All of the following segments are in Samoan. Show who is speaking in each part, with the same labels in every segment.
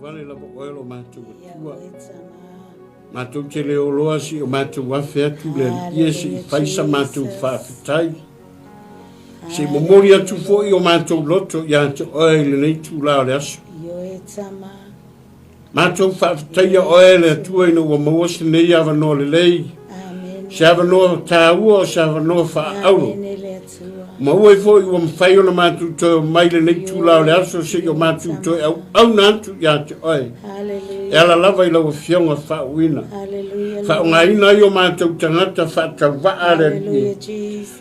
Speaker 1: Vale lava oe lo matou Atua. Matou te le oloa si o matou afe atu le Alii se i fai sa matou faafetai. Se i momoli atu foi o matou loto ia te oe i lenei itula o le aso. Matou faafetaia oe le Atua ina ua maua se nei avanoa lelei, se avanoa taua o se avanoa faaauro. Maua ai foi ua mafai ona matou toe omai lenei itula o le aso se i o matou toe auauna atu ia te oe. E ala lava i lau Afioga faauuina. Faaaogaina ai o matou tagata faatauvaa le Alii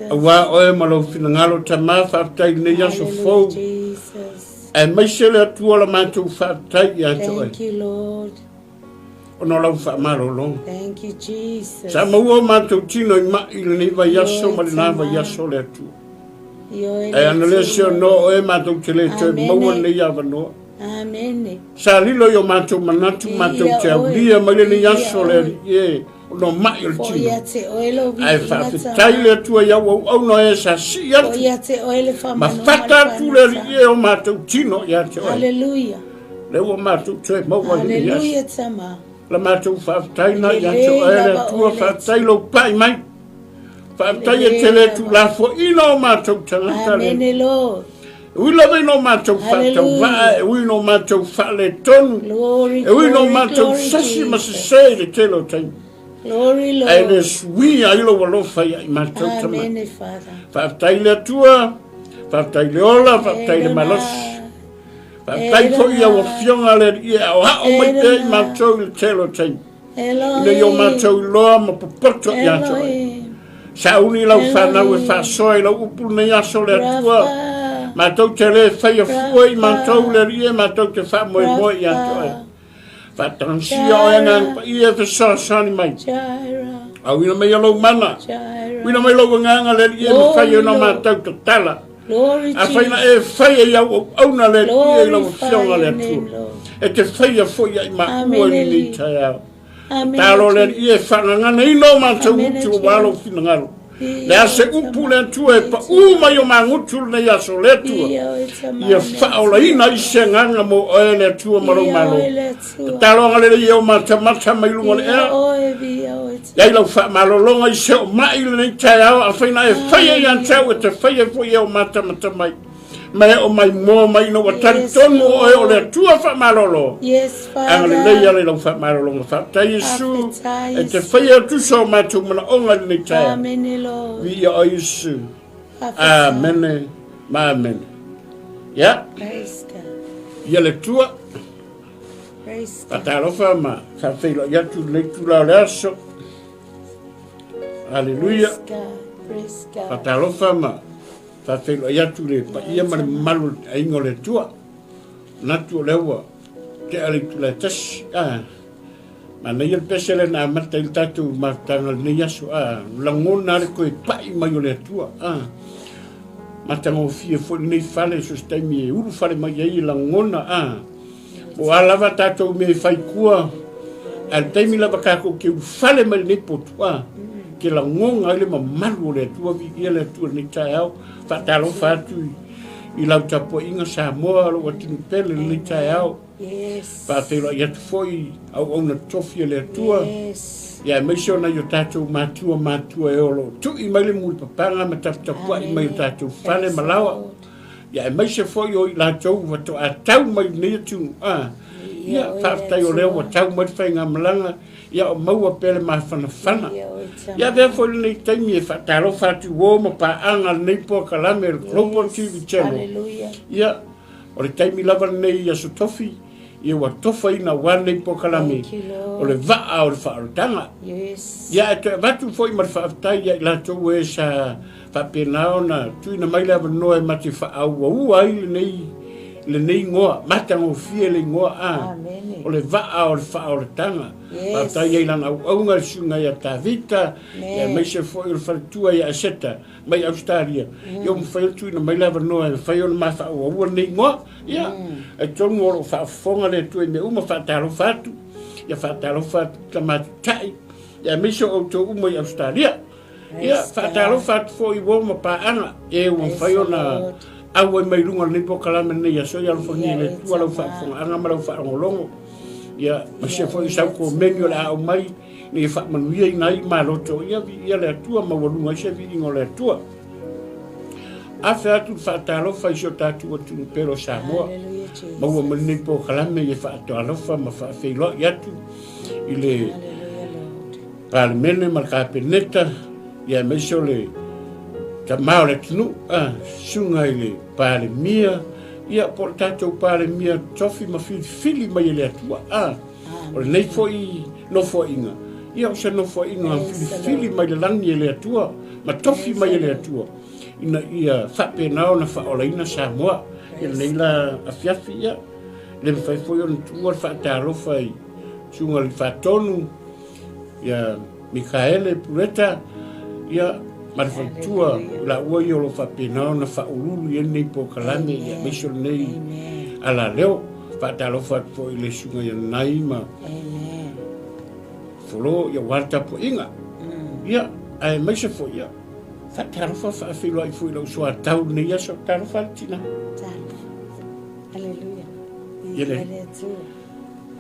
Speaker 1: aua oe ma lou finagalo Tama, faafetai i lenei aso fou. Aemaise le Atua la matou faafetai ia te oe.
Speaker 2: Thank you, Lord.
Speaker 1: Ona o lau faamalologa.
Speaker 2: Thank you, Jesus.
Speaker 1: Sa maua o matou tino i mai i lenei vaiaso ma lena vaiaso le Atua. Ae ana le se ono oe matou te le toe maua lenei avanoa.
Speaker 2: Amene.
Speaker 1: Sa lilo i o matou manatu matou te aulia mai lenei aso le Alii e. ona o ma'i o le tino. Ae faafetai le Atua i au auauna e sa sii atu ma fata atu le Alii e o matou tino ia te oe.
Speaker 2: Hallelujah.
Speaker 1: Lea ua matou toe maua i lenei aso.
Speaker 2: Hallelujah, tama.
Speaker 1: La matou faafetai na ia te oe le Atua, faafetai lou pai mai. Faafetai e te le tuulafoaiina o matou tagata.
Speaker 2: Amene, Lord.
Speaker 1: E ui lava ina o matou faatauvaa, e ui ina o matou faaletonu, e ui ina o matou sasi ma sese i le tele o taimi. Ae le suia ai lou alofa ia i matou tama. Faafetai i le Atua, faafetai i le ola, faafetai i le malosi. Faafetai foi i au afioga le Alii e aoao mai pea i matou i le tele o taimi. Ina ia o matou iloa ma popoto ia te oe. Sauni lau fanau e faasoa i lau upu lenei aso le Atua. Matou te le faia fua i matou le Alii e matou te faamoemoe ia te oe. Faatagisia oe Agaga Paia e fesoasoani mai. Auina mai lou mana. Uina mai lou agaga le Alii e mafai ona matou tatala. Afai na e faia i au auauna le Alii i lau Afioga le Atua, e te faia foi ia i maua i lenei taeao. Tatalo le Alii e faagaganaina o matou gutu aua lou finagalo. Le a se upu le Atua e paū mai o magutu lenei aso le Atua, ia faaolaina ai se agaga mo oe le Atua ma lou Malo. Tatalo agalelei e o matamata mai luga o le ea. Iai lau faamalologa i se o mai lenei taeao, afai na e faia ia te au e te faia foi e o matamata mai. Ma e o mai moa mai ina ua talitonu oe o le Atua faamalolo.
Speaker 2: Yes, Father.
Speaker 1: Agalelei ala i lau faamalologa. Faafetai Iesu, e te faia tusa o matou manaoga i lenei taeao.
Speaker 2: Amene, Lord.
Speaker 1: Viia oe Iesu. Amene ma amene. Ia.
Speaker 2: Praise God.
Speaker 1: Ia le Atua. Faatalofa ma faafeiloai atu i lenei itula o le aso. Aleluia. Faatalofa ma faafeiloai atu i le paia ma le mamalu o le aiga o le Atua. Manatu o lea ua tea le itula e tasi. Ah. Manaia le pese lea na amata ai le tatou mafutaga i lenei aso, a lagona le toe pai mai o le Atua, a matagofie foi lenei fale, so se taimi e ulu fale mai ai e lagona, a po o a lava tatou mea e fai tua, a le taimi lava tatou te ulufale mai lenei potu, a te lagona ai le mamalu o le Atua, viia le Atua i lenei taeao. Faatalofa atu i lau tapuaiga Samoa, lou atunuu pele i lenei taeao.
Speaker 2: Yes.
Speaker 1: Faafeiloai atu foi i auauna tofi a le Atua.
Speaker 2: Yes.
Speaker 1: Ia aemaise o nai o tatou matua matua e o lo o tui mai le mulipapaga ma taputapuai mai o tatou fale ma laoa. Ia aemaise foi o i latou ua toa tau mai lenei atunuu. Ah, ia faafetai o lea ua tau mai le faigamalaga, ia o maua pea le mafanafana. Ia avea foi lenei taimi e faatalofa atu i uo ma paaga lenei polokalame o le Global TV Channel.
Speaker 2: Hallelujah.
Speaker 1: Ia O le taimi lava lenei i Aso Tofi, ia ua tofaina aua lenei polokalame o le vaa o le faaolataga.
Speaker 2: Yes.
Speaker 1: Ia ae toe avatu foi ma le faafetai ia i latou e sa faapena ona tuuina mai le avanoa e ma te faaauaua ai lenei lenei igoa, matagofie le igoa a
Speaker 2: Amene.
Speaker 1: o le vaa o le faaolataga.
Speaker 2: Yes.
Speaker 1: Faafetai ai lana auaunga le susuga ia Tavita,
Speaker 2: Amen.
Speaker 1: ia aemaise foi o le faletua ia Aseta, mai Ausetalia, ia ua mafai ona tuuina mai le avanoa e mafai ona ma faaauaua lenei igoa. Ia, atonu o lo o faafofoga le Atua i mea uma, faatalofa atu, ia faatalofa atu i tamatai, ia aemaise o outou uma i Ausetalia. Ia, faatalofa atu foi i uo ma paaga, e ua mafai ona auai mai luga o lenei polokalame lenei aso, ia alofagia e le Atua lau faafofogaaga ma lau faalogologo. Ia, aemaise foi o sau komeni o le a aumai, ina ia faamanuiaina ai maloto, ia viia le Atua, maualuga ai se viiga o le Atua. Afe atu le faatalofa i si o tatou atunuu pele o Samoa. Maua mai lenei polokalame ia faatalofa ma faafeiloai atu i le Palemene ma le Kapeneta, ia aemaise o le tama o le atunuu, a, susuga i le Palemia, ia po o le tatou Palemia tofi ma filifili mai e le Atua, a. O lenei foi nofoaiga, ia o se nofoaiga filifili mai le lagi e le Atua, ma tofi mai e le Atua, ina ia faapena ona faaolaina Samoa. I lenei la afiafi, ia, le mafai foi ona tuua le faatalofa i Susuga i le Faatonu, ia Mikaele Puleta, ia, ma le faletua, laua ia o lo o faapena ona faauluulu i ai lenei polokalame, ia, aemaise o lenei alaleo. Faatalofa atu foi i le susuga ia Nai ma Folo, ia aua le tapuaiga. Ia, aemaise foi, ia, faatalofa faafeiloai foi i lau soatau i lenei aso. Talofa le tina.
Speaker 2: Talofa. Haleluia.
Speaker 1: Ia le.
Speaker 2: Le Atua.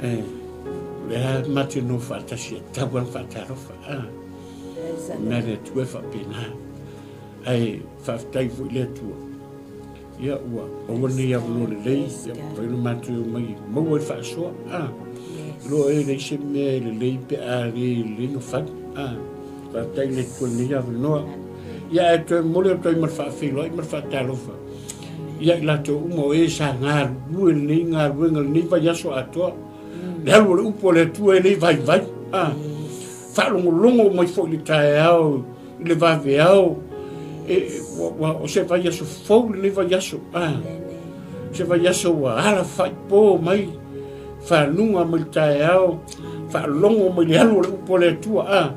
Speaker 1: Eh, o lea ma te nofo faatasi e tatau ona faatalofa. Ah. Mea le Atua e faapena. Ae faafetai foi i le Atua. Ia ua maua lenei avanoa lelei, ia mafai ona matou omai maua ai le faasoa. Ah. Iloa e leai se mea e lelei pe a le lelei ona fai. Ah. Faafetai i le Atua i lenei avanoa. Ia ae toe momoli atu ai ma le faafeiloai ma le faatalofa ia i latou uma o e sa galulue lenei galuega lenei vaiaso atoa. Le alu o le upu a le Atua e le vaivai. Ah. Faalogologo mai foi i le taeao i le vaveao e, ua, ua, o se vaiaso fou lenei vaiaso. Ah. Se vaiaso ua alafai po mai fanuga mai le taeao, faalogo mai le alu o le upu a le Atua. Ah.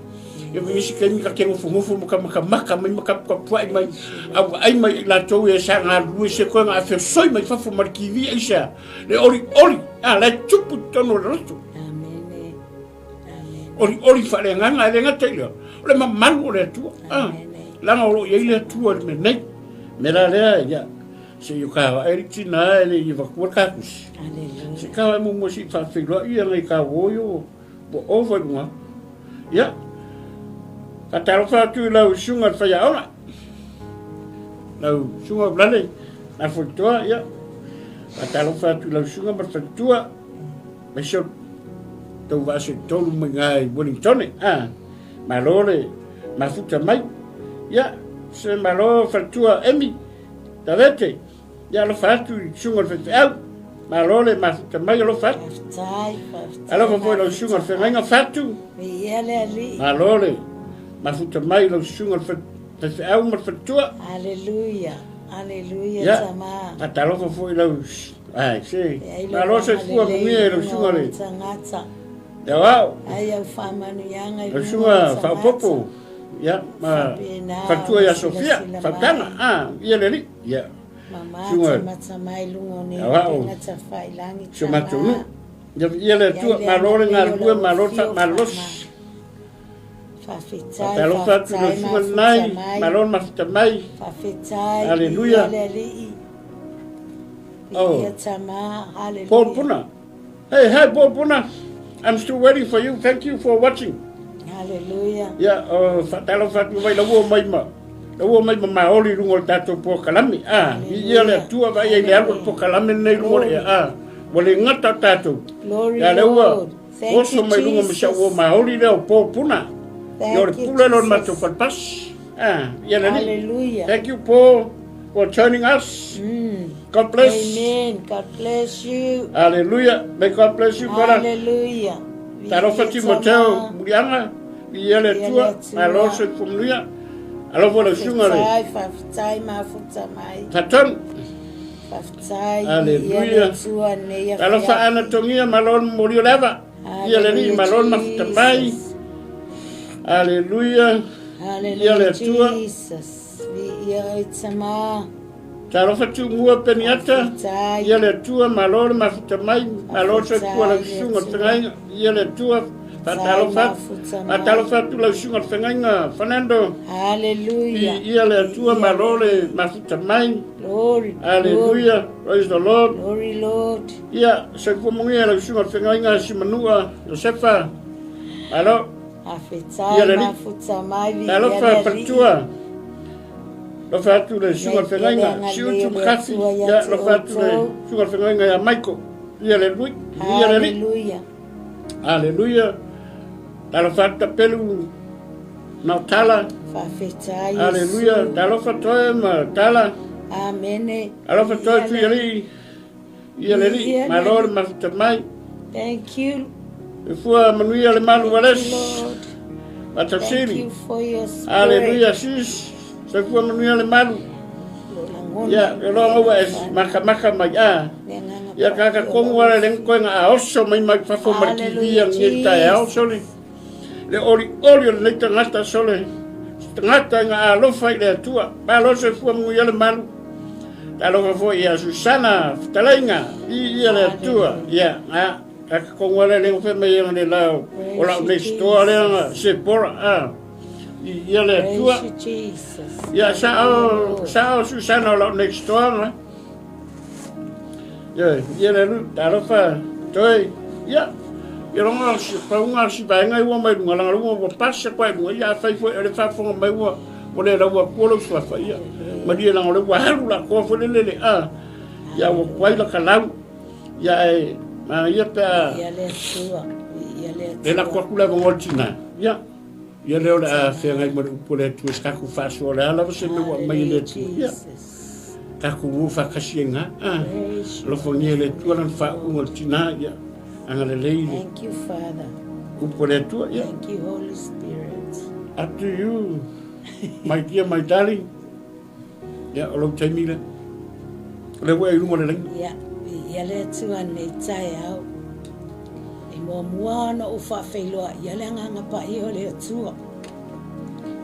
Speaker 1: E i isi taimi ta te nofonofo ma ka makamaka mai ma kapukapuai mai, a vaai mai i latou e sa galulue se koe na afesoi mai fafo ma le TV aisea, le olioli, a la e tupu i totonu o le loto.
Speaker 2: Amene. Amene.
Speaker 1: Olioli faaleagaga e le gata i lea, o le mamalu o le Atua. Ah, leaga o lo o i ai le Atua i le mea nei. Mea la lea, ia, se i o ka vaai le tina e le i avatua le kakusi.
Speaker 2: Aleluia.
Speaker 1: Se ka vaai muamua se i faafeiloai ia ngai ka uo io, ua ova i luga. Ia, faatalofa atu i lau susuga i le faiaoga, lau susuga Ulale Nafoitoa, ia, faatalofa atu i lau susuga ma le faletua, aemaise o tou vaa seitolu mai i i Wellingtone, ah, malo le mafuta mai. Ia, se malo faletua Emi, Tavete, Ia alofa atu i susuga o le faifeau. Malo le mafuta mai alofa atu.
Speaker 2: Faafetai, faafetai.
Speaker 1: Alofa foi lau susuga o le feagaiga Fatu.
Speaker 2: Viia le Alii.
Speaker 1: Malo le mafuta mai lau susuga o le faifeau ma le faletua.
Speaker 2: Aleluia, aleluia tama.
Speaker 1: Faatalofa foi lau ai se malo soifua manuia i lau susuga le
Speaker 2: tagata.
Speaker 1: Le aoao.
Speaker 2: Ai au faamanuiaga i
Speaker 1: Lau
Speaker 2: luga o
Speaker 1: susuga
Speaker 2: tagata.
Speaker 1: Faaopoopo, ia, ma
Speaker 2: Faapena
Speaker 1: faletua
Speaker 2: ona
Speaker 1: ia Sofia,
Speaker 2: silasila
Speaker 1: Fautaga,
Speaker 2: mai.
Speaker 1: a, ia le alii, ia.
Speaker 2: Mama
Speaker 1: Susuga
Speaker 2: matamata mai luga o nei
Speaker 1: Aoao,
Speaker 2: upega tafailangi
Speaker 1: si o matou
Speaker 2: tama.
Speaker 1: nuu. Ia viia le
Speaker 2: Iai
Speaker 1: Atua,
Speaker 2: le
Speaker 1: malo le
Speaker 2: agalelei o
Speaker 1: galulue,
Speaker 2: lau
Speaker 1: malo le
Speaker 2: afio
Speaker 1: faamalosi.
Speaker 2: faama. Faafetai,
Speaker 1: Faatalofa atu i lau
Speaker 2: faafetai
Speaker 1: susuga
Speaker 2: mafuta
Speaker 1: lenai,
Speaker 2: mai.
Speaker 1: malo le mafuta mai.
Speaker 2: Faafetai, viia
Speaker 1: Aleluia.
Speaker 2: le Alii.
Speaker 1: Oh.
Speaker 2: Viia tama,
Speaker 1: Paul
Speaker 2: haleluia.
Speaker 1: Puna. Hey, hi Paul Puna. I'm still waiting for you. Thank you for watching.
Speaker 2: Haleluia.
Speaker 1: Ia, o faatalofa atu mai lau mai ma lau mai ma maoli i luga o le tatou polokalame. Ah, viia le Atua vaai ai le alu o le polokalame lenei i luga o le ea. Ah, ua le gata o tatou.
Speaker 2: Glory
Speaker 1: Ia lea ua
Speaker 2: Lord. Thank
Speaker 1: oso
Speaker 2: you
Speaker 1: mai luga ma si au
Speaker 2: Jesus.
Speaker 1: maoli lea o Paul Puna. Ia o le
Speaker 2: Thank you
Speaker 1: pule lea o le matou
Speaker 2: Jesus.
Speaker 1: falepasi. Ah, ia le alii.
Speaker 2: Hallelujah.
Speaker 1: Thank you Paul for joining us. God bless.
Speaker 2: Amen. God bless you.
Speaker 1: Hallelujah. May God bless you, brother.
Speaker 2: Hallelujah.
Speaker 1: Talofa
Speaker 2: Viia
Speaker 1: Timoteo
Speaker 2: tama.
Speaker 1: Muliaga, viia le
Speaker 2: Viia
Speaker 1: Atua,
Speaker 2: le Atua.
Speaker 1: malo soifua manuia. Alofa lau susuga le
Speaker 2: Faafetai, faafetai mafuta mai.
Speaker 1: Fatonu.
Speaker 2: Faafetai, viia le
Speaker 1: Hallelujah.
Speaker 2: Atua nei
Speaker 1: Talofa
Speaker 2: afiafi.
Speaker 1: Ana Togia, malo le momolia o le ava. Viia le Alii,
Speaker 2: Hallelujah,
Speaker 1: malo le mafuta mai.
Speaker 2: Jesus.
Speaker 1: Hallelujah. Viia le
Speaker 2: Hallelujah,
Speaker 1: Atua.
Speaker 2: Jesus. Viia oe tama.
Speaker 1: Talofa Tumua Peniata, ia le Atua, malo le mafuta mai, malo le soifua lau susuga o le feagaiga, ia le Atua, faatalofa atu, faatalofa atu lau susuga o le feagaiga, Fernando, ia le Atua, malo le mafuta mai, Hallelujah, praise the Lord, ia soifua manuia lau susuga o le feagaiga, Simanua, Josefa, malo, ia le Alii, talofa faletua. Lofa atu le susuga i le feagaiga, Siutu McCarthy, ia, lofa atu le susuga i le feagaiga ia Michael, ia le Lui, ia le Alii. Haleluia. Talofa atu Tapelu Naotala.
Speaker 2: Faafetai
Speaker 1: Haleluia. Talofa Toe ma Tala.
Speaker 2: Amene.
Speaker 1: Alofa Toe Tui Alii. Ia le Alii, malo le mafuta mai.
Speaker 2: Thank you.
Speaker 1: E fua manuia le malu Wales. Matausili. Haleluia sis. Soifua manuia le malu. Ia, e loa maua e makamaka mai a. Ia kaka kongu ala le koe nga a oso mai mai fafo mai le TV a ngi taeao sole. Le oli oli o lenei tagata sole. Tagata nga alofa i le Atua. Malo soifua manuia le malu. Talofa foi ia Susana fetalaiga i ia le Atua. Ia, a, kaka kongu ala le ngofe mai ia le lao o lau nei stoa lea nga Sepora a. I ia le Atua. Ia sao sao Susana o lau nei stoa nga. Ia, ia le lu, talofa toe. Ia, ia longa si paunga si vaenga i ua mai lunga langa lunga ua pasa kwa lunga ia fai foi le faafofoga mai ua ua le lau atua lou suafa ia. Malie langa o le ua alu la koa foi le lele a. Ia ua kuai la kalau. Ia e ma ia pe a.
Speaker 2: Ia le Atua, ia le Atua.
Speaker 1: Le lako atu le avanoa i le tina. Ia. Ia lea o le a feagai ma le upu a le Atua i se tatou faasoa o le a lava se mea ua aumai e le Atua. Ia, tatou o faatasi ai gā. Ah, alofagia e le Atua lana faauuga o le tina, ia, agalelei le
Speaker 2: Thank you, Father.
Speaker 1: upu a le Atua. Ia.
Speaker 2: Thank you, Holy Spirit.
Speaker 1: Up to you, my dear, my darling. Ia, o lou taimi lea. O lea ua e i luga o le laina.
Speaker 2: Ia, viia le Atua nei taeao. E muamua ona ou faafeiloai le Agaga Paia o le Atua.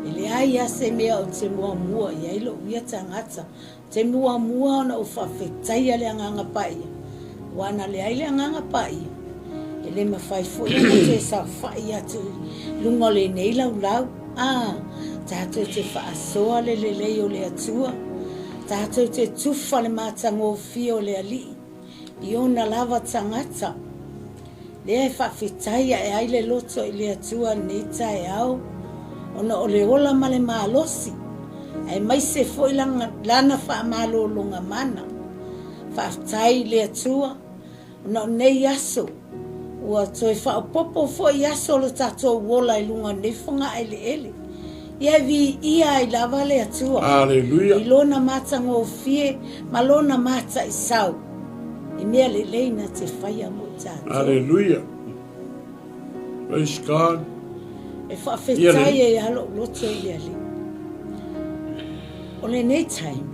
Speaker 2: E leai lava se mea ou te muamua i ai lou ia tagata. Te muamua ona ou faafetaia le Agaga Paia, aua na leai le Agaga Paia, e le mafai foi ona toe saofai atu i luga o lenei laulau. Ā, tātou te faasoa le lelei o le Atua, tātou te tufa le matagofie o le Alii i ona lava tagata, lea e faafetai ae ai le loto i le Atua lenei taeao, ona o le ola ma le malosi, aemaise foi Lana faamalologa mana. Faafetai i le Atua. Ona o nei aso, ua toe faaopoopo foi aso o lo tatou ola i luga o nei fogaeleele. Ia e viia ai lava le Atua
Speaker 1: Aleluia.
Speaker 2: i Lona matagofie ma Lona mataisau i mea lelei na te faia mo i tatou.
Speaker 1: Aleluia. Praise God.
Speaker 2: E faafetai ai lava lou loto i le Alii. O lenei taimi,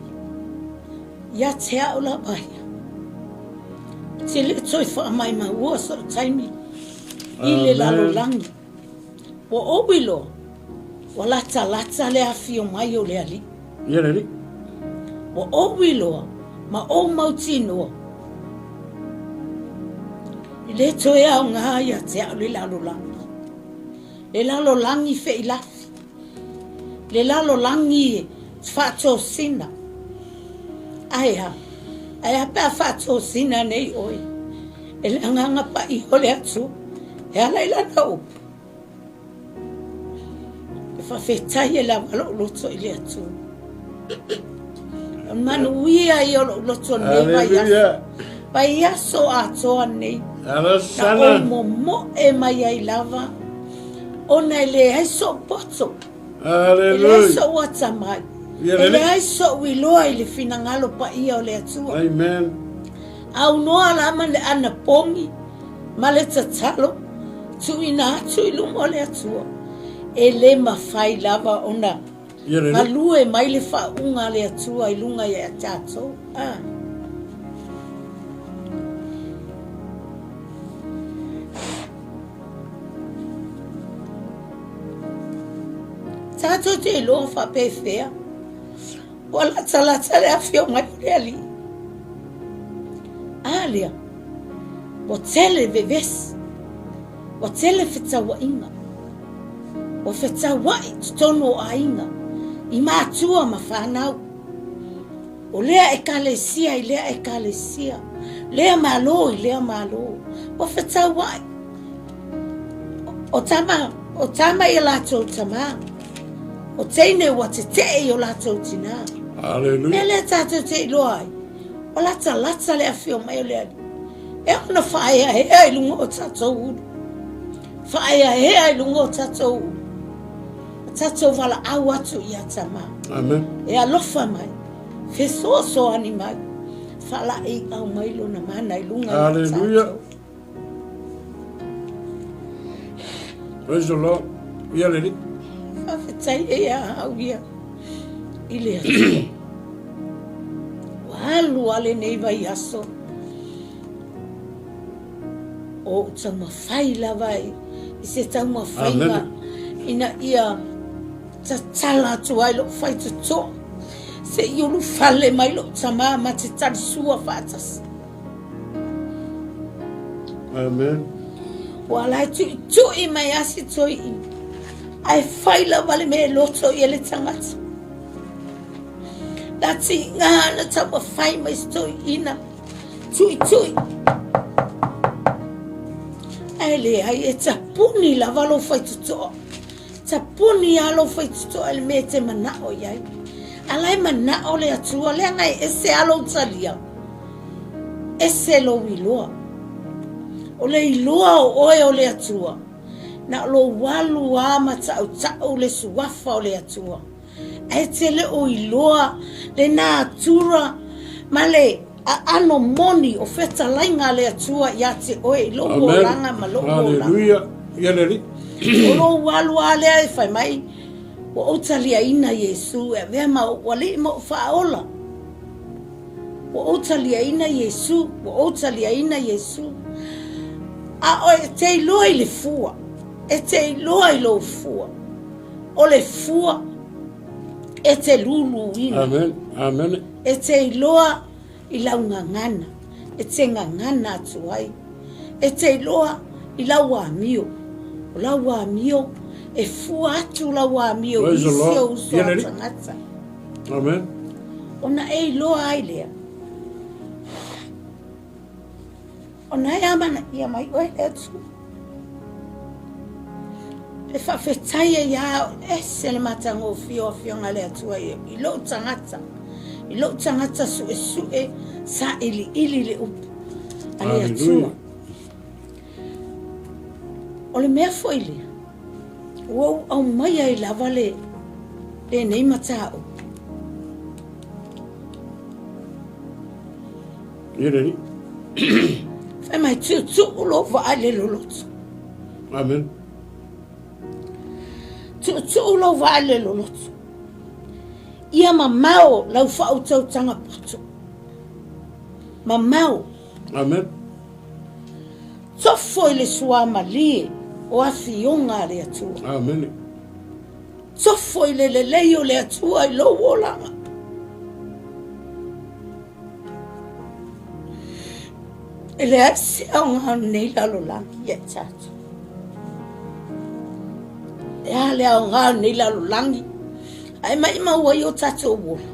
Speaker 2: Ia te au lava ia. Ou te le toe faamaimaua sou taimi. I le lalolagi. Ua ou iloa, ua latalata le afio mai o le Alii.
Speaker 1: Ia le Alii.
Speaker 2: Ua ou iloa ma ou mautinoa, e le toe aoga ia te au le lalolagi. Le lalolagi feilafi, le lalolagi faatosina. Ae a? Ae a pe a faatosina nei oe e le Agaga Paia o le Atua e ala i Lana upu? E faafetai e lava lou loto i le Atua. O le manuia ia o lou loto nei vaiaso. Vaiaso atoa nei. Na ou momoe mai ai lava ona e leai sou poto. E leai sou atamai. E leai sou iloa i le finagalo paia o le Atua.
Speaker 1: Amen.
Speaker 2: Aunoa la ma le anapogi ma le tatalo tuuina atu i luma o le Atua, e le mafai lava ona galue mai le faauuga a le Atua i luga ia tatou. A. Tatou te iloa faapefea ua latalata le afio mai o le Alii. A lea, ua tele vevesi, ua tele fetauaiga, ua fetauai i totonu o aiga, i matua ma fanau. O lea ekalesia i lea ekalesia, lea Malo i lea Malo, ua fetauai. O tama, o tama i a latou tamā, o teine ua tetee i o latou tinā.
Speaker 1: Hallelujah.
Speaker 2: Mea lea tatou te iloa ai, ua latalata le afio mai o le Alii. E ona faaeaea i luga o tatou ulu. Faaeaea i luga o tatou ulu. O tatou valaau atu ia Tamā.
Speaker 1: Amen.
Speaker 2: E alofa mai, fesoasoani mai, faalaeiau mai lona mana i luga ia
Speaker 1: Hallelujah.
Speaker 2: tatou.
Speaker 1: Praise the Lord. Ia le Alii.
Speaker 2: Faafetai e ia au ia i le Atua. Ua alu a lenei vaiaso. O ou taumafai lava i se taumafaiga ina ia tatala atu ai lou faitotoa se i ulufale mai lou tamā ma te talisua faatasi.
Speaker 1: Amen.
Speaker 2: Ua ala e tuitui mai a se toeaina, ae fai lava le mea e loto i ai le tagata. Na tiga na taumafai mai se toeaina Tuitui. Ae leai, e tapuni lava lou faitotoa. Tapuni lava lou faitotoa i le mea e te manao i ai. A la e manao le Atua, leaga e ese lava lou talia, ese lou iloa. O le iloa o oe o le Atua, na o lou alu lava ma tautau le suafa o le Atua. Ae te le o iloa le natura ma le aano moni o fetalaiga a le Atua ia te oe i lou olaga ma lou olaga.
Speaker 1: Haleluia. Ia le Alii.
Speaker 2: O lou alu lava lea e fai mai, Ua ou taliaina Iesu e avea ma ou Alii ma ou Faaola. Ua ou taliaina Iesu, ua ou taliaina Iesu. A o e te iloa i le fua, e te iloa i lou fua. O le fua e te luluina.
Speaker 1: Amen. Amen.
Speaker 2: E te iloa i lau gagana, e te gagana atu ai. E te iloa i lau amio. O lau amio, e fua atu lau amio i isi ou uso a tagata.
Speaker 1: Amen.
Speaker 2: Ona e iloa ai lea. Ona e amanaia mai oe le Atua. E faafetai ai ia au, ese le matagofie o Afioga a le Atua i lou tagata, i lou tagata suesue sailiili le upu a le Atua. O le mea foi lea, ua ou aumaia ai lava le lenei mataupu.
Speaker 1: Ia le Alii.
Speaker 2: Fai mai, tuutuu lou vaa i le loloto.
Speaker 1: Amen.
Speaker 2: Tuutuu lou vaa i le loloto. Ia mamao lau faautautaga poto. Mamao.
Speaker 1: Amen.
Speaker 2: Tofo i le suamalie o afioga a le Atua.
Speaker 1: Amene.
Speaker 2: Tofo i le lelei o le Atua i lou olaga. E leai se aoga o lenei lalolagi ia i tatou. E a le aoga o lenei lalolagi ae maimau ai o tatou ola.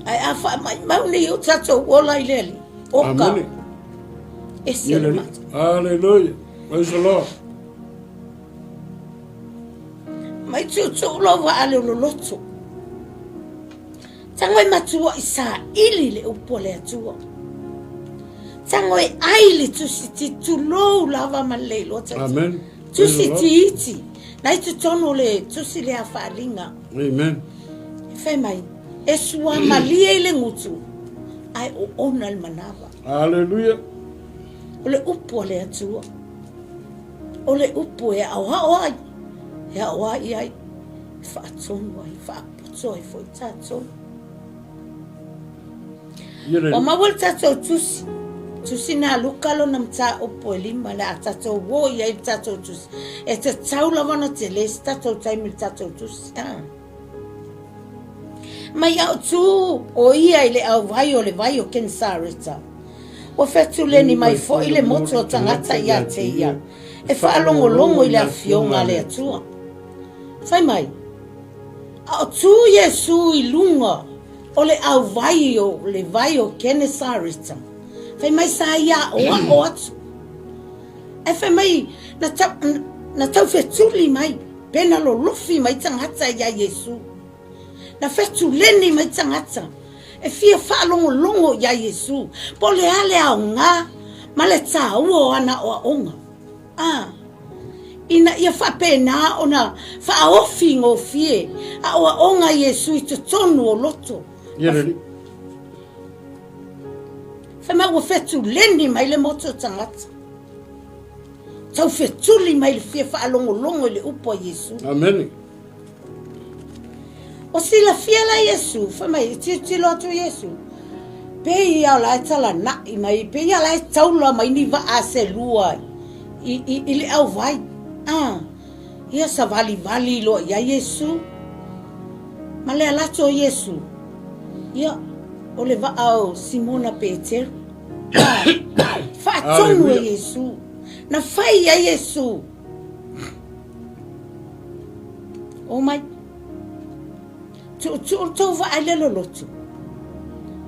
Speaker 2: Ae a faamaimau nei o tatou ola i le Alii, oka.
Speaker 1: Amene.
Speaker 2: Ese le mata.
Speaker 1: Hallelujah. Praise the Lord.
Speaker 2: Mai tuutuu lou vaa le loloto. Tago e matua i saili le upu a le Atua. Tago e ai le tusi ti tulou lava ma le iloa tata.
Speaker 1: Amen.
Speaker 2: Tusi tiiti. Na i totonu o le tusi le a faalinga.
Speaker 1: Amen.
Speaker 2: E fai mai, e suamalie i le gutu, ae oona le manava.
Speaker 1: Hallelujah.
Speaker 2: O le upu a le Atua. O le upu e aoao ai, e aoai ai, e faatonu ai, faapoto ai foi tatou. Ua maua le tatou tusi, tusi na Luka lona mataupu e lima, le a tatou o i ai le tatou tusi. E tatau lava ona tele se tatou taimi i le tatou tusi. Ah. Mai au tū o ia i le auvai o le vai o Kenesareta. Ua fetuleni mai foi le motu o tagata ia te ia, e faalogologo i le afioga a le Atua. Fai mai, a o tū Iesū i luga o le auvai o le vai o Kenesareta, fai mai sa ia aʻoaʻo atu. Ae fai mai, na, tau, na taufetuli mai, pe na lolofi mai tagata iā Iesū. Na fetuleni mai tagata e fia faalogologo iā Iesū, po o le a le aoga ma le tāua o ana aoaoga. A, ina ia faapena ona faaofi gofie aoaoga a Iesū i totonu o loto.
Speaker 1: Ia le Alii.
Speaker 2: Fai mai ua fetuleni mai le motu o tagata. Taufetuli mai le fia faalogologo i le upu a Iesū.
Speaker 1: Amene.
Speaker 2: Ua silafia la Iesu, fai mai, e tilotilo atu Iesu, pei ia o la e talanai mai, pei ia la e taula mai ni vaa se lua i, i, i le auvai. Ah, ia savalivali loa iā Iesu. Ma le ala atu o Iesu, ia, o le vaa o Simona Peteru. Ah, faatonu e Iesu. Na fai ai Iesu. O mai. Tuutuu le tou vaa i le lolotu,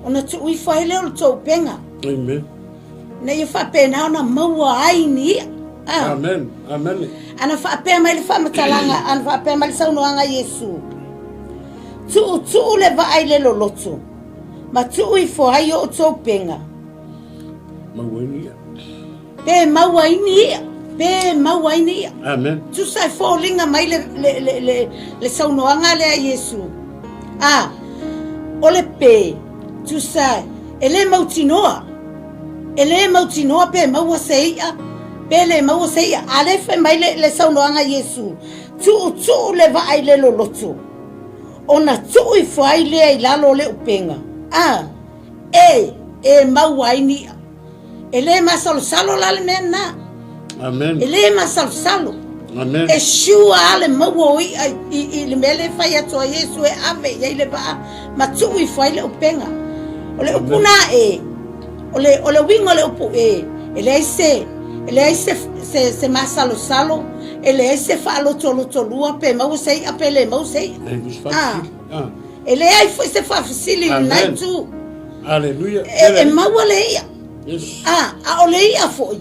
Speaker 2: ona tuu ifo ai lea o le tou upega.
Speaker 1: Amen.
Speaker 2: Ina ia faapena ona maua ai ni i'a.
Speaker 1: Ah. Amen. Amen.
Speaker 2: Ana faapea mai le faamatalaga, ana faapea mai le saunoaga a Iesu. Tuutuu le vaa i le lolotu, ma tuu ifo ai o outou upega.
Speaker 1: Maua ai ni i'a.
Speaker 2: Pe maua ai ni i'a, pe maua ai ni i'a.
Speaker 1: Amen.
Speaker 2: Tusa e foliga mai le, le, le, le, le saunoaga lea a Iesu. A, o le pe, tusa e le mautinoa. E le mautinoa pe maua se i'a, pe le maua se i'a. A le fai mai le, le saunoaga a Iesu, tuutuu le vaa i le loloto, ona tuu ifo ai lea i lalo o le upega. A, e, e maua ai ni i'a. E le masalosalo la le mea lena.
Speaker 1: Amen.
Speaker 2: E le masalosalo.
Speaker 1: Amen.
Speaker 2: E sure lava le maua o i'a i, i, i le mea lea e fai atu a Iesu e ave i ai le vaa ma tuu ifo ai le upega. O le upu na e, o le, o le uiga o le upu e, e leai se, e leai se, se, se masalosalo, e leai se faalotolotolua pe maua se i'a pe le maua se i'a.
Speaker 1: Ah. Ah.
Speaker 2: E leai foi se faafesili i lena itu.
Speaker 1: Aleluia.
Speaker 2: E, e maua le i'a.
Speaker 1: Yes.
Speaker 2: A, a o le i'a foi,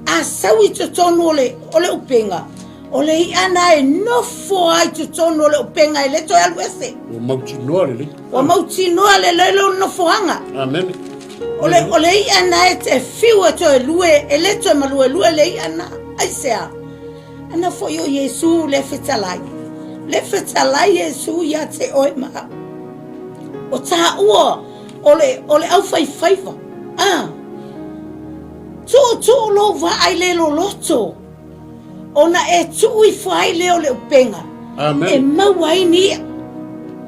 Speaker 2: a sau i totonu o le, o le upega, o le i'a na e nofo ai totonu o le upega e le toe alu ese.
Speaker 1: Ua mautinoa lelei.
Speaker 2: Ua mautinoa lelei lona nofoaga.
Speaker 1: Amen.
Speaker 2: O le, o le i'a na e te fiu e toe lue, e le toe maluelue le i'a na. Aisea? Ana foi o Iesu le fetalai. Le fetalai Iesu ia te oe ma au. O tāua o le, o le aufaifaiva. Ah. Tuutuu lou vaa i le loloto, ona e tuu ifo ai lea o le upega.
Speaker 1: Amen.
Speaker 2: E maua ai ni i'a.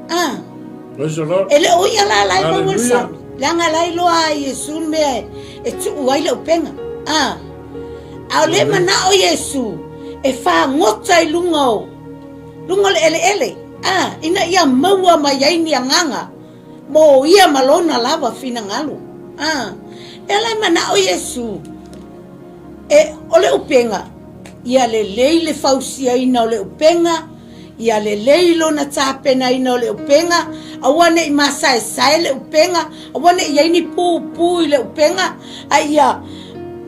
Speaker 2: Ah.
Speaker 1: Praise the Lord.
Speaker 2: E le o i'a la la e maua le
Speaker 1: Hallelujah.
Speaker 2: sami. Leaga la iloa a Iesu le mea e, e tuu ai le upega. Ah. A o lea e manao Iesu e fagota i luga o luga o le eleele, a, ina ia maua mai ai ni agaga mo ia ma lona lava finagalo. A, lea la e manao Iesu e, o le upega, ia lelei le fausiaina o le upega, Ia lelei lona tapenaina o le upega, aua ne i masaesae le upega, aua ne i i ai ni pupu i le upega, a ia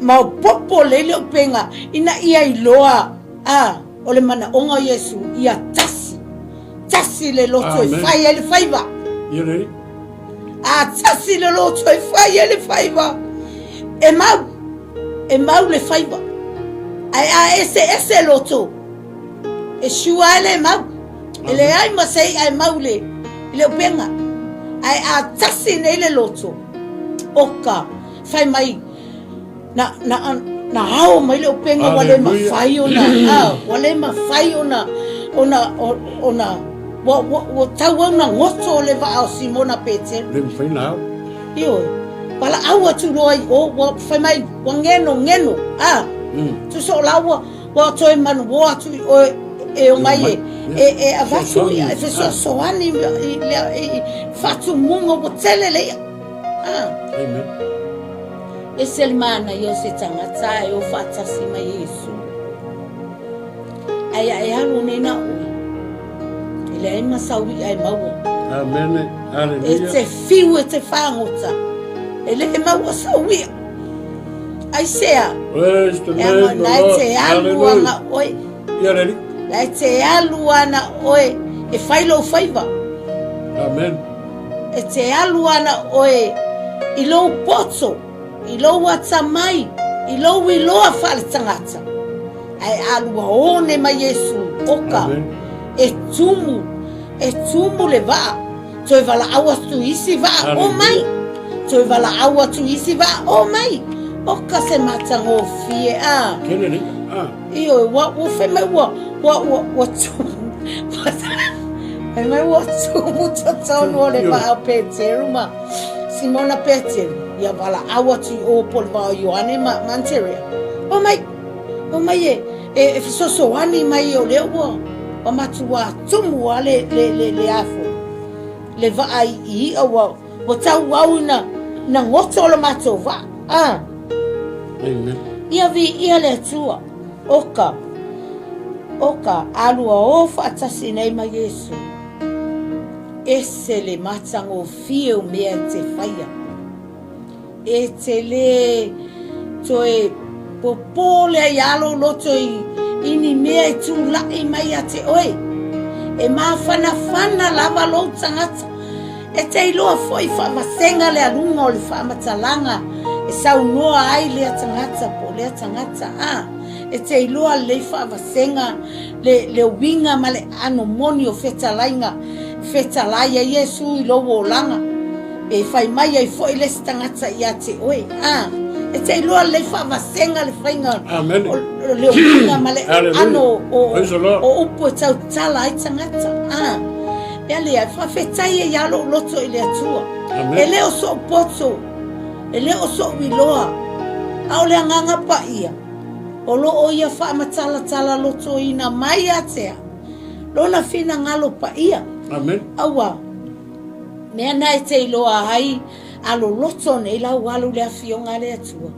Speaker 2: maopoopo lelei le upega, ina ia iloa, a, o le manaoga o Iesu, ia tasi, tasi le loto e fai ai le faiva.
Speaker 1: Ia lelei.
Speaker 2: A tasi le loto e fai ai le faiva, e mau, e mau le faiva. Ae a eseese loto, E sure ai le mau. E leai ma se i'a e mau i le upega. Ae a tasi nei le loto, oka, fai mai, na, na, na ao mai le upega ua le mafai ona, a, ua le mafai ona, ona, ona, ua, ua, ua tauau na goto le vaa o Simona Peteru.
Speaker 1: Le mafai na ao.
Speaker 2: Ioe. Valaau atu loa i o, ua fai mai, ua geno, geno, a. Tusa o la ua, Ua toe manuō atu i oe e omai e, e, e avatu ia, e fesoasoani i, i, i faatumuga ua tele le i'a. Ah.
Speaker 1: Amen.
Speaker 2: Ese le manaia o se tagata e o faatasi mai e Iesu. Ae a e alu nei na oe, e leai ma sau i'a e maua.
Speaker 1: Amen. Hallelujah.
Speaker 2: E te fiu e te whāngota, e le e maua sau i'a. Aisea?
Speaker 1: Praise the name of the
Speaker 2: Lord. E te alu ana oe.
Speaker 1: Ia le Alii.
Speaker 2: La e te alu ana oe e fai lou faiva.
Speaker 1: Amen.
Speaker 2: E te alu ana oe i lou poto, i lou atamai, i lou iloa faaletagata. Ae alua one mai Iesu, oka,
Speaker 1: Amen.
Speaker 2: e tumu, e tumu le vaa. Toe valaau atu i isi vaa, o mai. Toe valaau atu i isi vaa, o mai. Oka se matagofie, a.
Speaker 1: Kele le a.
Speaker 2: Ioe, ua, ua fai mai ua, ua, ua, ua tumu, fai mai ua tumu totonu o le vaa o Peteru ma Simona Peteru, ia valaau atu i o po o le vaa o Ioane ma, ma Anterea. O mai, o mai e, e, e fesoasoani mai o lea ua, ua matuā tumu a le, le, le, le afo, le vaa i, i i'a ua, ua tauau ina, ina goto lo matou vaa. A.
Speaker 1: Amen.
Speaker 2: Ia viia le Atua, oka, oka, alua o faatasi nei ma Iesu. Ese le matagofie o mea e te whaia. E te lē toe popole ai a lou loto i, i ni mea e tulaʻi mai ia te oe. E mafanafana lava lou tagata. E te iloa foi faavasega le aluga o le faamatalaga e saunoa ai lea tagata po o lea tagata. A, e te iloa lelei faavasega le, le uiga ma le aano moni o fetalaiga e fetalai ai Iesu i lou olaga, pe fai mai ai foi le isi tagata ia te oe. A, e te iloa lelei faavasega le faiga
Speaker 1: Amen.
Speaker 2: o, o le uiga ma le
Speaker 1: Hallelujah.
Speaker 2: aano o,
Speaker 1: Praise the Lord.
Speaker 2: o upu e tautala ai tagata. A, mea lea, e faafetai ai lava lou loto i le Atua.
Speaker 1: Amen.
Speaker 2: E le o sou poto, e le o sou iloa, a o le Agaga Paia, O lo o ia faamatalatala lotoina mai ia te au Lona finagalo paia.
Speaker 1: Amen.
Speaker 2: Aua, mea na e te iloa ai a loloto nei lau alu le Afioga a le Atua,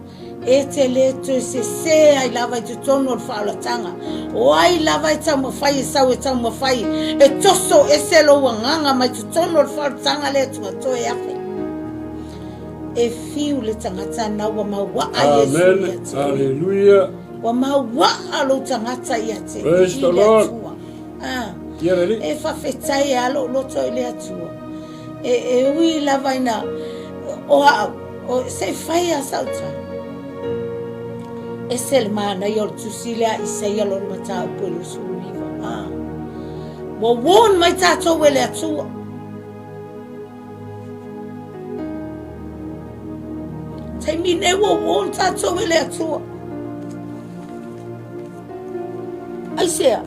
Speaker 2: e te le toe sesē ai lava i totonu o le faaolataga. O ai lava e taumafai e sau e taumafai e toso ese lou agaga mai totonu o le faaolataga a le Atua, toe afe. E fiu le tagata na ua mauaa Iesu
Speaker 1: Amen.
Speaker 2: ia te oe.
Speaker 1: Hallelujah.
Speaker 2: Ua mauaa lou tagata ia te
Speaker 1: Praise
Speaker 2: i
Speaker 1: the
Speaker 2: le
Speaker 1: Lord.
Speaker 2: Atua. Ah,
Speaker 1: Ia le Alii.
Speaker 2: e faafetai e a lou loto i le Atua. E, e ui lava ina o au, o, se i fai a sau tala. Ese le manaia o le tusi lea a Isaia lona mataupu e 29. Ah. Ua warn mai tatou e le Atua. Taimi nei ua warn tatou e le Atua. Aisea?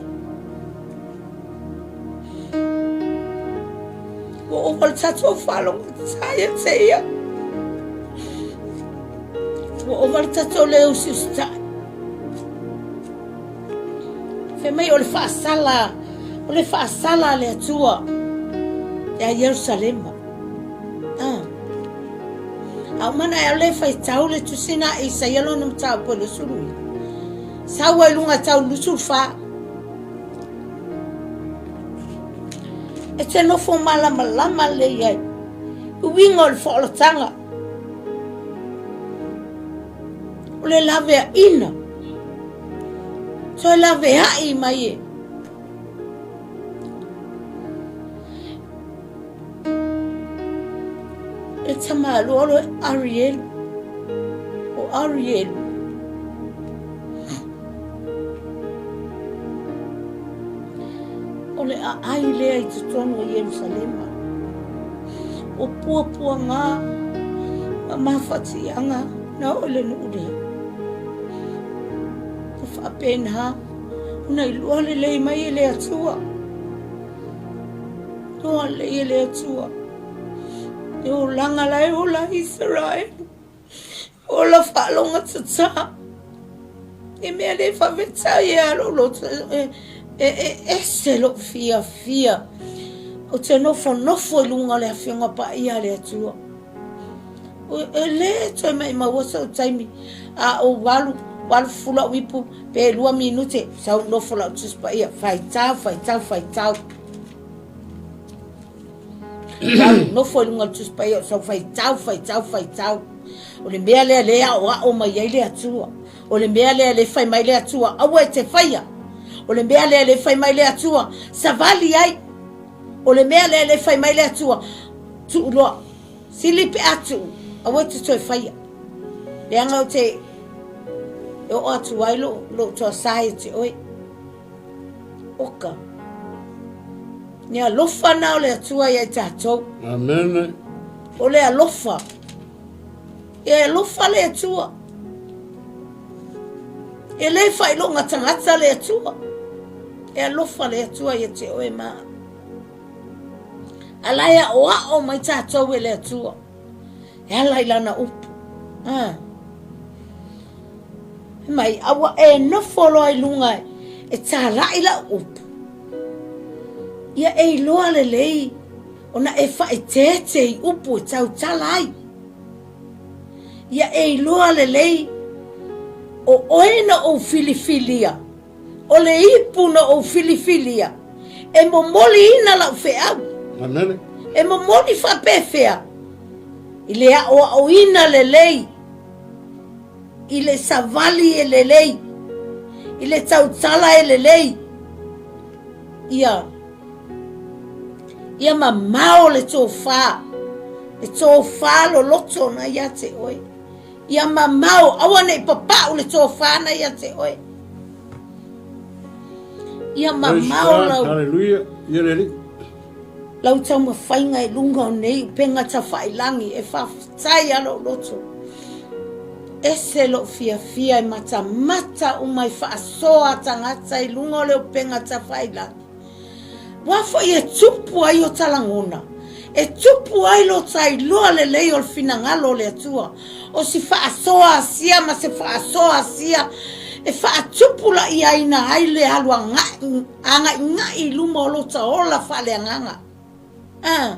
Speaker 2: Ua ova le tatou faalogotata ia te ia. Ua ova le tatou le usiusitai. Fai mai o le faasala, o le faasala a le Atua ia Ierusalema. Ah. A o mana e le faitau le tusi na Isaia lona mataupu e 29. Sau ai luga tau 24. E te nofo malamalama lelei ai. Uiga o le faaolataga. O le laveaina. Toe laveai mai e. E tamalua o Arielu. O Arielu. O le aai lea i totonu o Ierusalema. O puapuaga ma mafatiaga na oo i le nuu lea. E faapena ona iloa lelei mai e le Atua. Iloa lelei e le Atua. Le olaga la e ola ai Isaraelu. Ola faalogotatā. I mea le faafetai e a lou loto e, e, e ese lou fiafia. Ou te nofonofo i luga o le Afioga Paia a le Atua. E le toe maʻimau sou taimi a ou alu, alu fufulu au ipu pe 2 minute, sau nofo lau Tusi Paia, faitau, faitau, faitau. Alu nofo i luga o le Tusi Paia o sau faitau, faitau, faitau. O le mea lea le aoao mai ai le Atua. O le mea lea le fai mai le Atua, aua e te faia. O le mea lea le fai mai le Atua, savali ai. O le mea lea le fai mai le Atua, tuu loa. Sili pe a tuu, aua e te toe faia. Leaga ou te e oo atu ai lou, lou toasā ia te oe. Oka. Le alofa na o le Atua ia i tatou.
Speaker 1: Amen.
Speaker 2: O le alofa. E alofa le Atua. E le faailoga tagata le Atua. E alofa le Atua ia te oe ma. A la e aʻoaʻo mai tatou e le Atua. E ala i lana upu. Ah. Mai, a ua e nofo loa i luga e tālaʻi lau upu. Ia e iloa lelei ona e faaeteete i upu e tautala ai. Ia e iloa lelei o oe na ou filifilia O le ipu na ou filifilia e momoliina lau feau.
Speaker 1: Amen.
Speaker 2: E momoli faapefea i le aʻoaʻoina lelei, i le savali e lelei, i le tautala e lelei. Ia, ia mamao le tofa, le tofa loloto na ia te oe. Ia mamao, aua ne i papau le tofa na ia te oe. Ia mamao lau.
Speaker 1: Hallelujah. Ia le Alii.
Speaker 2: Lau taumafaiga i luga o nei upega tafailangi e faafetai a lou loto. Ese lou fiafia e matamata uma i faasoa a tagata i luga o le upega tafailangi. Ua foi e tupu ai o ta lagona, e tupu ai lo ta iloa lelei o le finagalo o le Atua, o si faasoa asia ma se faasoa asia e faatupulaia ai le alu agaigai i luma o lo ta ola faaleagaga. A.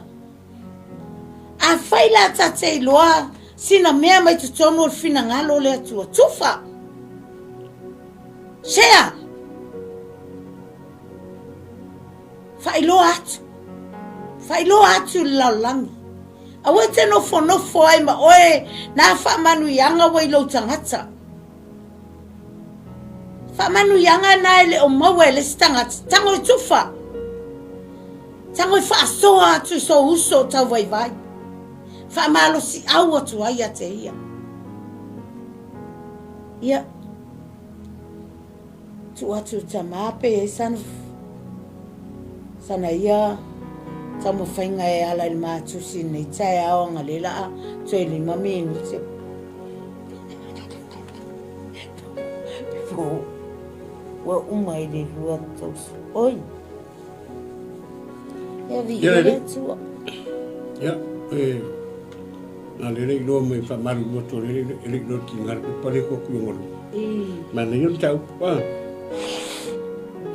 Speaker 2: Afai la ta te iloa sina mea mai totonu o le finagalo o le Atua, tufa! Sea! Faailoa atu. Faailoa atu i le lalolagi. Aua e te nofonofo ai ma oe nā faamanuiaga ua i lou tagata. Faamanuiaga na e le o maua e le isi tagata. Tago i tufa. Tago i faasoa atu i sou uso o tauvaivai. Faamalosiau atu ai ia te ia. Ia. Tuu atu i tama pe i ai sana, sana ia taumafaiga e ala i le matusi i lenei taeao angalela a toe 5 minute. Before ua uma i le 20. Oi! Ia viia le Atua.
Speaker 1: Ia, e, na le le iloa mai whamaru mo tō le le le iloa ki ngā pepa le ko kui ngolu. Ma nei on tau, pa.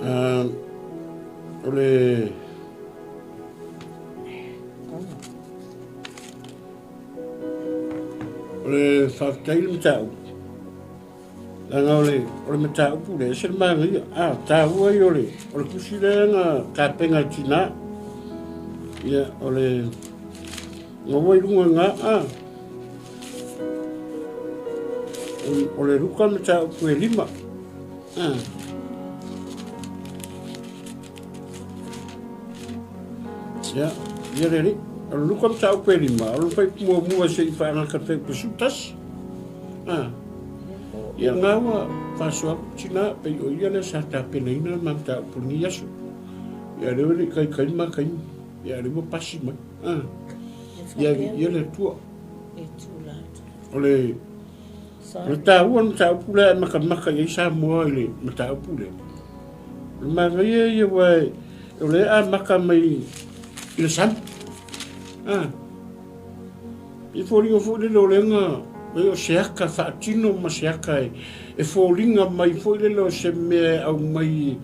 Speaker 1: O le O le faafetai i le mataupu, leaga o le, o le mataupu lea, e ese le manaia. A, taua ia o le, o le tusi lea na tapena e tina. Ia, o le, na ua i luga i ina, a, o le Luka mataupu e 5. A. Ia, ia le alii. O le Luka mataupu e 5, o le fai muamua se i faagata le fai 11. A. Ia ngā ua faasoa atu tina, pei o ia lea sa tapenaina le ma mataupu i lenei aso. Ia lea ua le i kaikai ma kaimi. Ia lea ua pasi mai. A. Ia, ia le Atua. O le O le taua o le mataupu lea e makamaka i ai Samoa i le mataupu lea. O le manaia ia aua o lea e amata mai i le sami. Ah. I foliga foi lele o lea na o se aka faatino ma se aka e foliga mai foi lele o se mea e aumai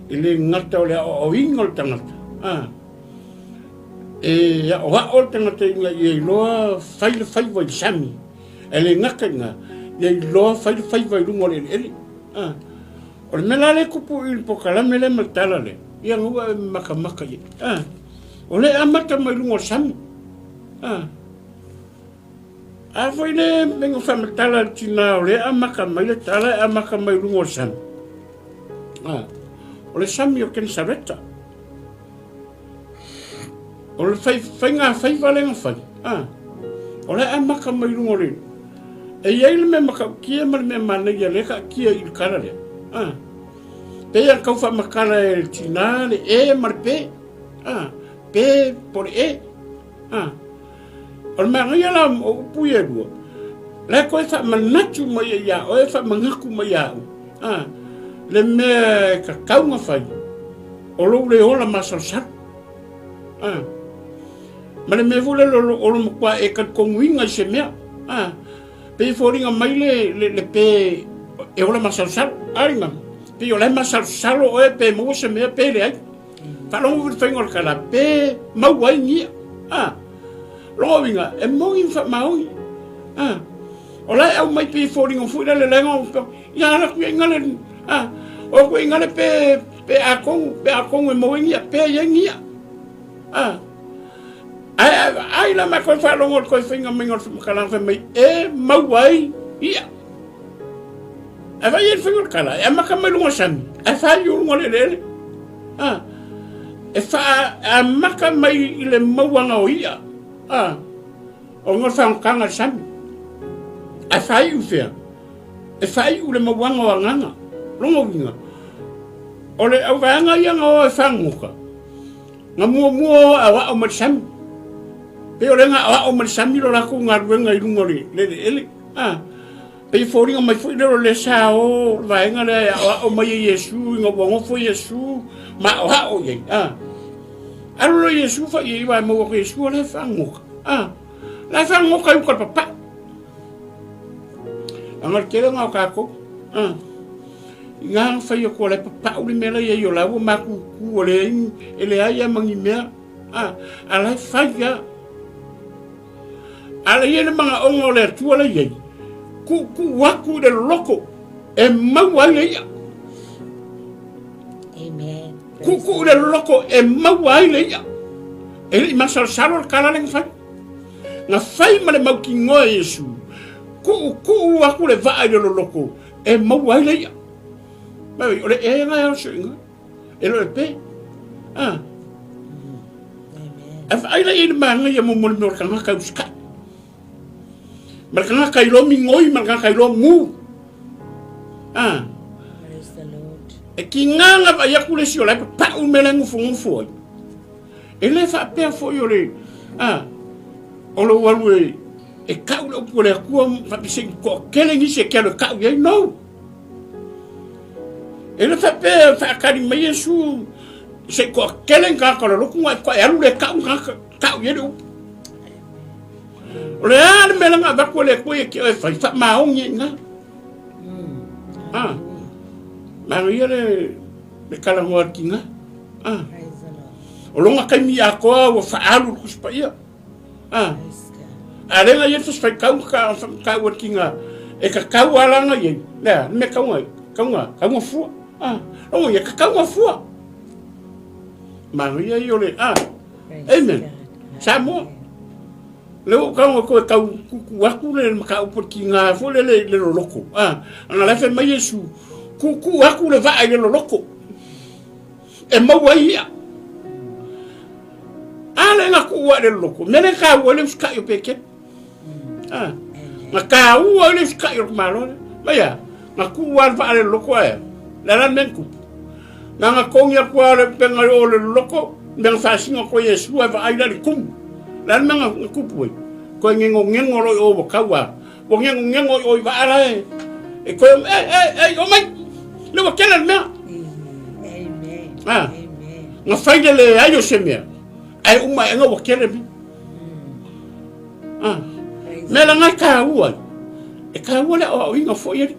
Speaker 1: e le gata o le aoaoina o le tagata. Ah. E aoao le tagata ina ia iloa fai le faiva i le sami. E le gata i ina, ia iloa fai le faiva i luga o le eleele. Ah. O le mea la lea e tupu i le polokalame lea ma le tala lea, ia na ua e makamaka i ai. Ah. O lea e amata mai luga o le sami. Ah. A foi le mea faamatala le tina o lea e amata mai le tala e amata mai luga o le sami. Ah. O le sami o Kenesareta. O le fai, faiga faiva lea na fai, a, o le amata mai luga o le, e i ai le mea matautia ma le mea manaia lea taatia i le tala lea, a, pei a tau faamatala e le tina le e ma le pe, a, pe po le e, a. O le manaia la o upu ia e lua, la e toe faamanatu mai ai ia oe, faamanatu mai ia au, a, le mea e tatau ona fai, o lou le ola masalosalo. A, ma le mea foi lele o lo matua e talitonuina i se mea, a, pei e foliga mai le, le, le pe e ola masalosalo. A liga, pei o la e masalosalo oe pe maua se mea pe leai. Faalogo foi le faiga o le tala, pe maua ai ni i'a. A, lona uiga, e moni ma faamaoni. A, o la e aumai pei e foliga foi lele leaga ia ala atu ia i gale, a, o atu ia i gale pe, pe atonu, pe atonu e maua ai ni i'a, pe i ai ni i'a. A, ae, ai la ma koe faalogo le koe faiga maiga o le faamatalaga fai mai e maua ai i'a. Ae vaai ai le faiga o le tala, e amata mai luga o le sami, ae faaiu luga o le eleele. A, e faa, amata mai i le mauaga o i'a, a, ona o le fagotanga i le sami. Ae faaiu fea? E faaiu le mauaga o agaga. Lona uiga, o le auvaega ia na o e fagota, na muamua o e aoao mai le sami. Pei o lea na aoao mai le sami lo latou galuega i luga o le eleele. A, Pei e foliga mai foi lea o le sa o le vaega lea e aoao mai e Iesu ina ua nofo Iesu ma aoao i ai. A. Alu loa Iesu fai i ai wa e maua atu Iesu o la e faagoka. A. La e faagoka i uka le papaʻu. Aga le tele na o tatou. A. I ngā na fai atu o la e papaʻu le mea la i ai o la ua matutu o leai e leai a ma ni mea. A. A la e fai a. A la i ai le manaʻoga o le Atua la i ai, kuʻukuʻu aku i le loko e maua ai le iʻa.
Speaker 2: Amen.
Speaker 1: Kuʻukuʻu i le loko e maua ai le iʻa. E le i masalosalo le tala lea na fai. Na fai ma le mautinoa e Iesu, kuʻukuʻu aku le vaa i le loloko e maua ai le iʻa. Mai, o le e na e ao suiga. E le o le pe. Ah. Ae vaai la i ai le manaia mo mo le mea o le tagata e usikai. Ma le tagata iloa migoi ma le tagata iloa mu. Ah.
Speaker 2: Praise the Lord.
Speaker 1: E kiga na vaai atu le isi o la e papau le mea la e nofonofo ai. E le faapea foi o le, ah, o lou alu e, e kau le upu a le Atua faapea se i toatele nisi e te alu e kau i ai. No. E le faapea e faatali mai Iesu se i toatele ni tagata o le lotu na e alu le kau ni tagata kau i ai le upu. O le a le mea la na avatu e le Atua ia te oe e fai, faamaoni ai i ina. Ah, manaia le Le kalagoa le tiga. Ah. O longa taimi atoa ua faaalu le Tusi Paia. Ah. A le ga ia le Tusi Faitau ka ka ua tiga e tatau a langa iai. Lea, le mea tauga ai. Tauga, tauga fua. Ah. Longa ia, tatauga fua. Manaia ia o le, ah. Amen. Samoa. Le ua tau koe tau kuku aku le mataupu le tiga foi lele i le loloko. Ah, ana la fai mai Iesu, kuku aku le vaa i le loloko. E maua ai ia. A le na kuua i le loloko, mea le taua ai le usikai o Petelo. Ah, na taua ai le usikai o le malo le. Mai a, na kuua le vaa i le loloko ae. Le ala le mea na tupu. Na na togi atu lava le upega i o le loloko, mea na faasino atu ai Iesu ae vaai la i le tumu. Le a le mea na tupu ai? Toe ngenogeno loa i o ua tau a. Ua ngenogeno i o i vaa la e, e toe, ei, ei, ei, omai! Le ua tele le mea.
Speaker 2: Amen.
Speaker 1: Ah. Na fai le leai o se mea, ae uma aena ua tele mea. Ah. Mea la ngai tāua ai. E tāua le aoaoina foi ali.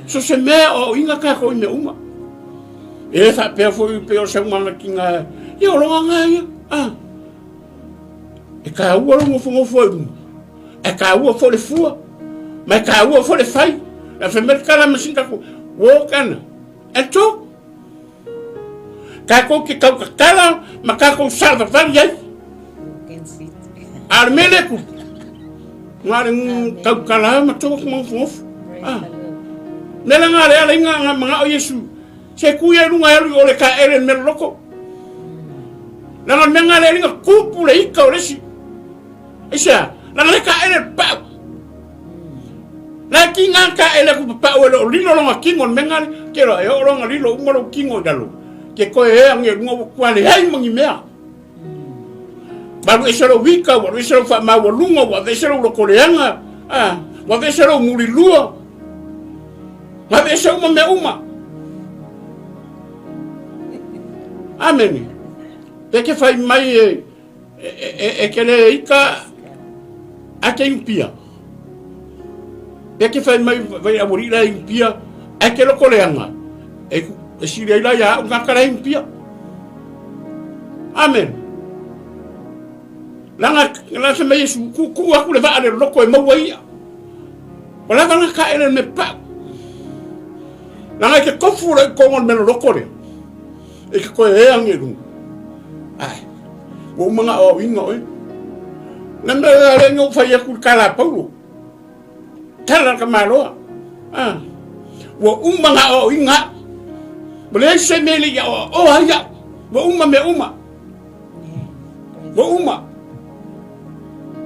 Speaker 1: So se mea aoaoina tākou i mea uma. E le faapea foi pe o saunoaga ki ngā, ia o longa ngā ia. Ah. E tāua lo nofonofo ai uma. E tāua foi le fua. Ma e tāua foi le fai. La fai mai le tala ma sina tatou, walk and, and talk. Tatou te tautatala ma tatou savavali ai. A o le mea lea tupu, na o le tautala ma talk ma nofonofo. Ah. Mea la nga le ala inga nga manao Iesu, se ku ia i luga e alu i o le taele le mea loloko. Leaga o le mea nga le ala inga tupu le ika o le isi. Aisea? Leaga le taele le pau. La ki ngā ka ele ku papau ele o lilo longa kingo le menga ke roa e o longa lilo uma lou kingo i lalo. Ke koe e ange lunga ua kua le ai mangi mea. Malu ese lou wika, ua ese lou whaamaua lunga, ua ese lou lokoleanga, ah, ua ese lou mulilua. Ua ese uma mea uma. Amene. Pe ke whai mai e, E ke le ika a ke iupia. Pe ke whai mai vai awori la iupia a ke loko leanga. E, e siri ai la ia au ngā kara iupia. Amen. Langa, la se mai Yesu, ku, ku aku le vaa le loko e maua ia. O lava nga ka ele me pau. Langa ke kofu le kongo le melo loko le. E ke koe e ange runga. Ai, ua uma nga aoaoina oe. Le mea le ina ou fai atu i le tala a Paulo. Tala le tamaloa. Ah. Ua uma nga aoaoina au. Ua leai se mea e le i aoaoa ai au. Ua uma mea uma. Ua uma.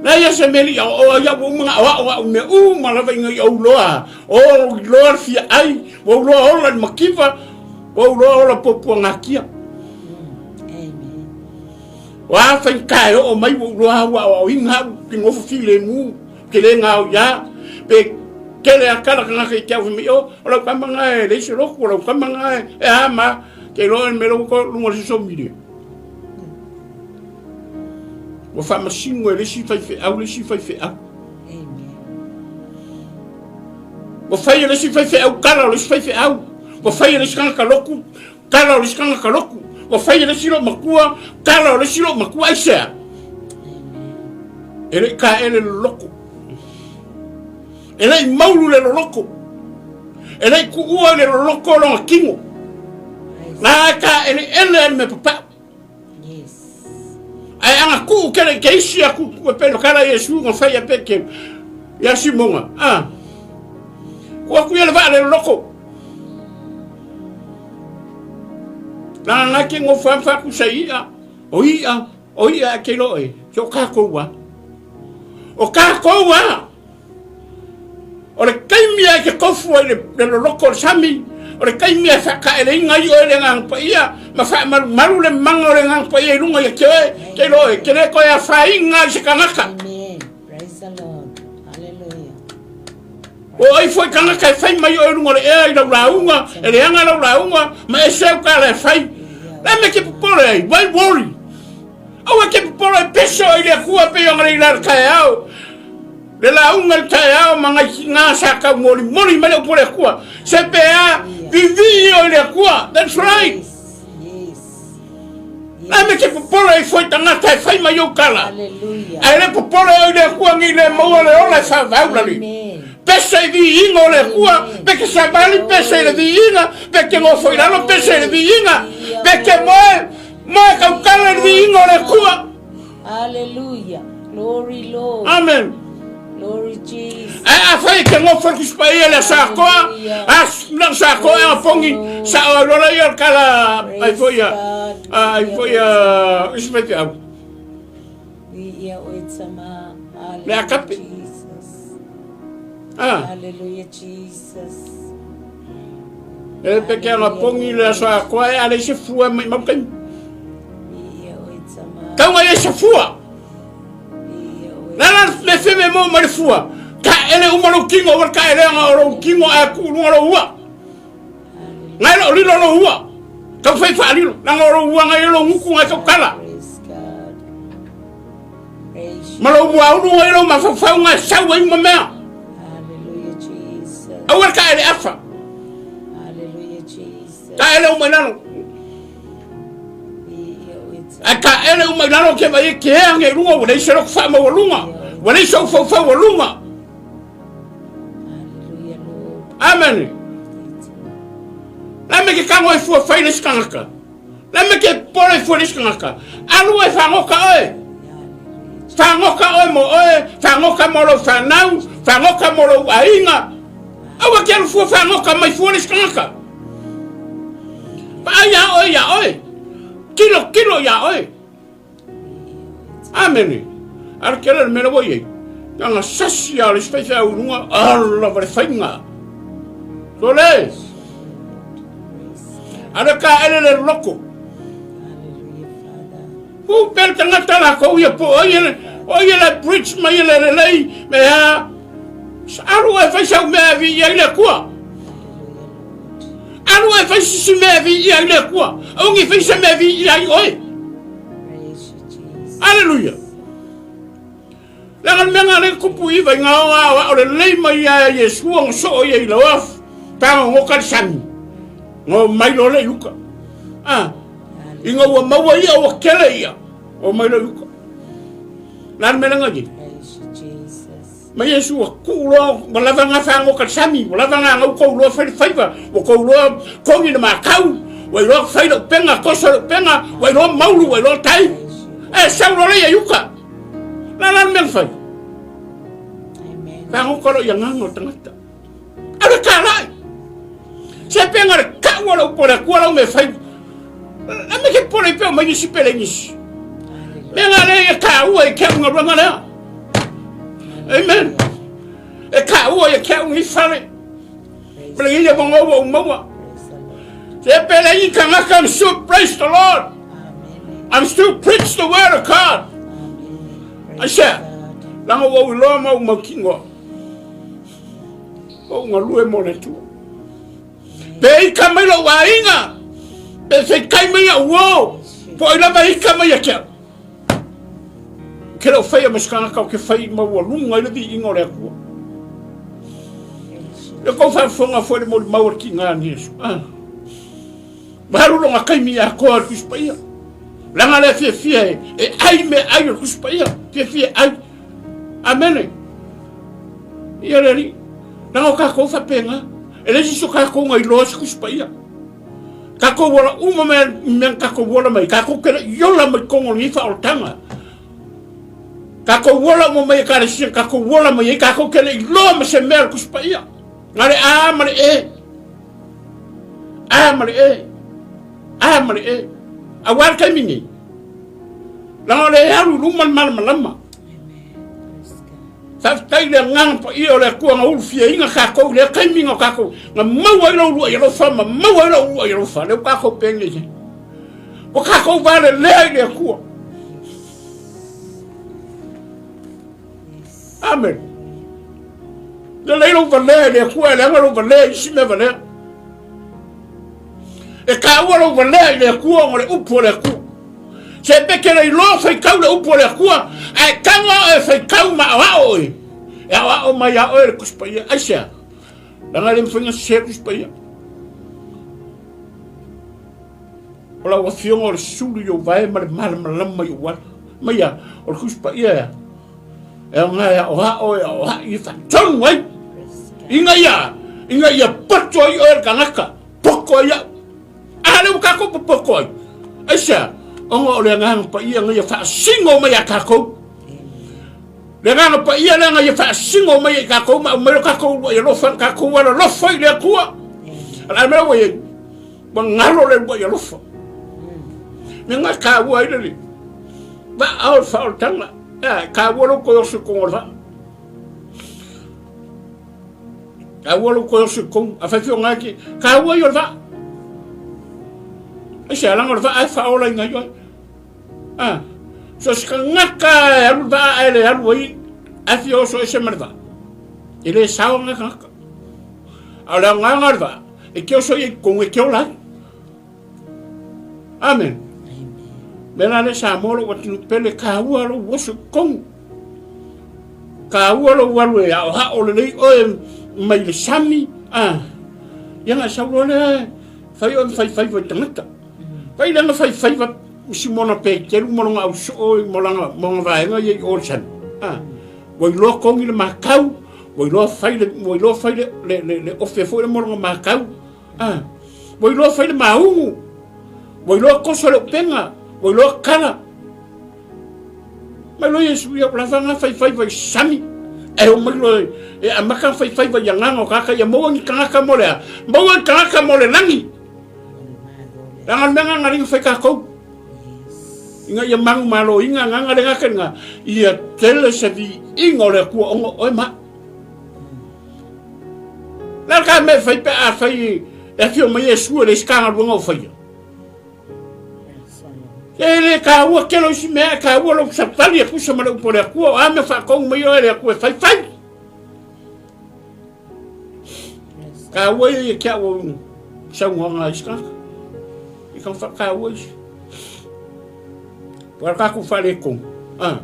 Speaker 1: Leai se mea e le i aoaoa ai au. Ua uma nga aoao au mea uma lava ina ia ou iloa. O iloa le fia ai. Ua ou iloa ola i le makiva. Ua ou iloa ola puapuagatia. O a faigata e oo mai ua ou iloa ua aoaoina au ke nofo filemu, ke le gaoia, pe tele a tala tagata i te au fai mai, oh, o lau tama na e leai se lotu, o lau tama na e, e a ma, ke iloa le mea lea ua to luga o le social media. Ua faamasino e le isi faifeau le isi faifeau. Ua fai e le isi faifeau tala o le isi faifeau. Ua fai e le isi tagata lotu Tala o le isi tagata lotu. Ua fai e le isi loomatua, tala o le isi loomatua. Aisea? E le i taele le loloko. E le i maulu le loloko. E le i tuua i le loloko lona tino. Na e taeleele ai le mea papau. Ae ana tuu tele i te isi atu e pei ona tala Iesu na fai a Peteru ia Simona, a, tuu atu ia le vaa le loloko. Na na ke nofo ai ma faatusa i i'a, o i'a, o i'a e ke iloa oe, ke o kākou a. O kākou a! O le taimi a e ke tofu ai le, le loloko o le sami, o le taimi a e faataeleina ai oe le Agaga Paia, ma faamalumalu le mana o le Agaga Paia i luga ia te oe, ke iloa oe, ke le toe afaina i se tagata.
Speaker 2: Amen. Praise the Lord. Hallelujah.
Speaker 1: O ai foi tagata e fai mai oe i luga o le ea i lau lauga, e leaga lau lauga, ma ese au tala e fai. Le mea ke popole ai, why worry? Aua ke popole ai, pese oe i le Atua pei ona le ila le taeao. Le lauga i le taeao ma ngai ki ngā sa tau molimoli mai le upu a le Atua. Se pe a, Vivii oe i le Atua. That's right.
Speaker 2: Yes. Yes.
Speaker 1: La me ke popole i foi tagata e fai mai ou tala.
Speaker 2: Hallelujah.
Speaker 1: Ae le popole oe i le Atua ni le maua le ola e faavaulali.
Speaker 2: Amen.
Speaker 1: Pese i viiga o le Atua, pe ke savali pese i le viiga, pe ke nofo i lalo pese i le viiga, pe ke moe, moe kaukala i le viiga o le Atua.
Speaker 2: Hallelujah. Glory Lord.
Speaker 1: Amen.
Speaker 2: Glory Jesus.
Speaker 1: Ae afai e te nofo i le Tusi Paia le aso atoa, a na o sa atoa e agapogi, sa o ai loa ia o le tala ai foi ia, ai foi ia isi faifeau.
Speaker 2: Viia oe Tama.
Speaker 1: Le akape.
Speaker 2: Jesus.
Speaker 1: Ah.
Speaker 2: Hallelujah Jesus.
Speaker 1: E pe ke agapogi le aso atoa e ale se fua mai mau taimi.
Speaker 2: Viia oe Tama.
Speaker 1: Tau ai se fua.
Speaker 2: Viia oe.
Speaker 1: La la le feme mo mai le fua. Ka ele uma lou tino, ua ka ele anga o lou tino a ku lunga lou ua. Ngai lo lilo lou ua. Tau fai whaalilo. Nanga o lou ua ngai lou nguku ngai tau kala.
Speaker 2: Praise God. Praise
Speaker 1: Ma lou muaulu ngai lou mafaufau ngai sau ai uma mea.
Speaker 2: Hallelujah Jesus.
Speaker 1: Aua le ka ele afa.
Speaker 2: Hallelujah Jesus.
Speaker 1: Ka ele uma i lalo.
Speaker 2: Viia oe Tama.
Speaker 1: Ae ka ele uma i lalo ke vai e ke ea ngai lunga ua leai se loto faamaualuga. Ua leai sou faufau aluga.
Speaker 2: Hallelujah Lord.
Speaker 1: Amen. La me ke kago e fua fai le isi tagata. La me ke pole fua le isi tagata. Alu e fagoka oe. Fagoka oe mo oe, fagoka mo lou fanau, fagoka mo lou aiga. Aua ke alu fua fagoka mai fua le isi tagata. Paai iā oe iā oe. Kilo kilo iā oe. Amene. Ara ke le mea ua iai. Nanga sasi a le isi faifeau i luga, ala va le faiga. Sole! Ara ka ele le loko. Pu pe le tagata lakou ia po o ia o ia le bridge ma ia le lelei me a alu e fai sau mea e viia ai le Atua. Alu e fai sisi mea e viia ai le Atua. Aua ne i fai se mea e viia ai oe. Aleluia. Leaga le mea lea kupu iva i ngā o ao ao le lei mai ia Iesu o soo ia i lau afu. Panga ngo ka le sami. Ngo mai lo le i uka. Ah. I ngā ua maua ia ua kele ia. O mai lo i uka. La le mea lenga i. Ma Iesu ua kuu loa, ua lava ngā whango ka sami, ua lava ngā ngau kou loa whai le whaiva, ua kou loa kongi le mākau, ua iloa whai le upenga, kosa le upenga, ua iloa maulu, ua iloa tai. E sau loa le ia i uka. La la le mea na fai. Whango ka lo ia nganga o tangata. A le ka lai. Se penga le kau o le upo le akua lau me fai. La me ke pole i peo mai nisi pele nisi. Me ngā le ia ka ua i kia unga ruanga lea. Amen. E ka ua i kia unga i whare. Pele ngi ia ua umaua. Se pele i kangaka, I'm still praise the Lord. I'm still preach the word of God. I said, langa ua uiloa ma u mau kingoa. Ua u galue mo le Atua. Pe ika mai lou aiga, pe feikai mai au uo, po o ai lava e ika mai ia te au. Ke le o faia ma se tagata o ke fai maualuga i le viiga o le Atua. Le kou faafofoga foi le molimau a le tiga a Iesu. Ah. Ua alu lona taimi atoa i le Tusi Paia. Leaga le fiafia e, e ai meaai o le Tusi Paia, fiafia e ai. Amene. Ia le Alii. Leaga o tatou faapena. E leai se isi o tatou na iloa se Tusi Paia. Tatou ola uma mai i mea na tatou ola mai, tatou te le i ola mai totonu o lenei faaolataga. Tatou ola uma mai ekalesia na tatou ola mai ai, tatou te le i iloa ma se mea o le Tusi Paia. Na le A ma le E. A ma le E. A ma le E. Aua le taimi nei. Leaga o lea e alu i luma le malamalama. Faafetai i le Agaga Paia o le Atua na ulufiaina tatou i lea taimi na tatou na maua ai lou uluai alofa ma maua ai lou uluai alofa. Lea ua tatou penei ai. Ua tatou valelea i le Atua. Amen. Lelei lou valea i le Atua e leaga lou valea i isi mea valea. E taua lou valea i le Atua ona o le upu a le Atua. Se peke le iloa faitau le upu a le Atua, ae tago oe e faitau ma aoao oe. E aoao mai ia oe le Tusi Paia. Aisea? Leaga e le mafai ona sese le Tusi Paia. O lau afioga o le sulu i ou vae ma le malamalama i ou ala. Mai a, o le Tusi Paia ea, e aoga e aoao e aoai e faatonu ai. Ina ia, ina ia poto ai oe le tagata, poto ai au. A lea ua tatou popoto ai. Aisea? Ona o le Agaga Paia na ia faasino mai ia tatou. Le Agaga Paia lea na ia faasino mai ia tatou ma aumai lo tatou uluai alofa, lo tatou alalofa i le Atua. A le a mea ua i ai? Ua galo le uluai alofa. Mea nga taua ai le vaa o le faaolataga. E taua lou toe oso i totonu o le vaa. Taua lou toe oso i totonu. A fai foi o nga taua ia o le vaa. Aisea, leaga o le vaa e faaolaina ai oe. Ah, so se tagata e alu le vaa ae le alu ai, ae fia oso ese ma le vaa. E le sao nga tagata. A o le aogaga o le vaa, e te oso ai i totonu e te ola ai. Amen. Mea la lea Samoa lou atunuu pele, taua lou oso i totonu. Taua lou alu e aoao lelei oe mai le sami. Ah, ia na sau loa lea, fai oe ma faifaiva i tagata. Fai lea na faifaiva Simona Peteru ma lona ausoo ma lana ma lona vaega ia i o le sami. Ah, ua iloa togi le matau, ua iloa fai le ua iloa fai le le le, le ofe foi le mo lona matau. Ah, ua iloa fai le maugu, ua iloa toso le upega, ua iloa kala. Mai loa Iesu ia ua lava nga faifaiva i sami. E o mai loa e amata faifaiva i agaga o tagata ia maua ni tagata mo le a? Maua ni tagata mo le lagi. Leaga le mea nga nga fai tatou. Ina ia magu malo inga nga nga le nga nga ia tele se viiga o le Atua ona o oe ma. Le a ka mea e fai pe a fai e afio mai Iesu e le isi galuega o faia. E le taua tele o isi mea, e taua lou savali e tusa ma le upu a le Atua, o a mea faatonu mai oe e le Atua e fai, fai. Taua ia ia te au o saunoaga a isi tagata. I ka whakataua isi. Wa tatou faaletonu. Ah.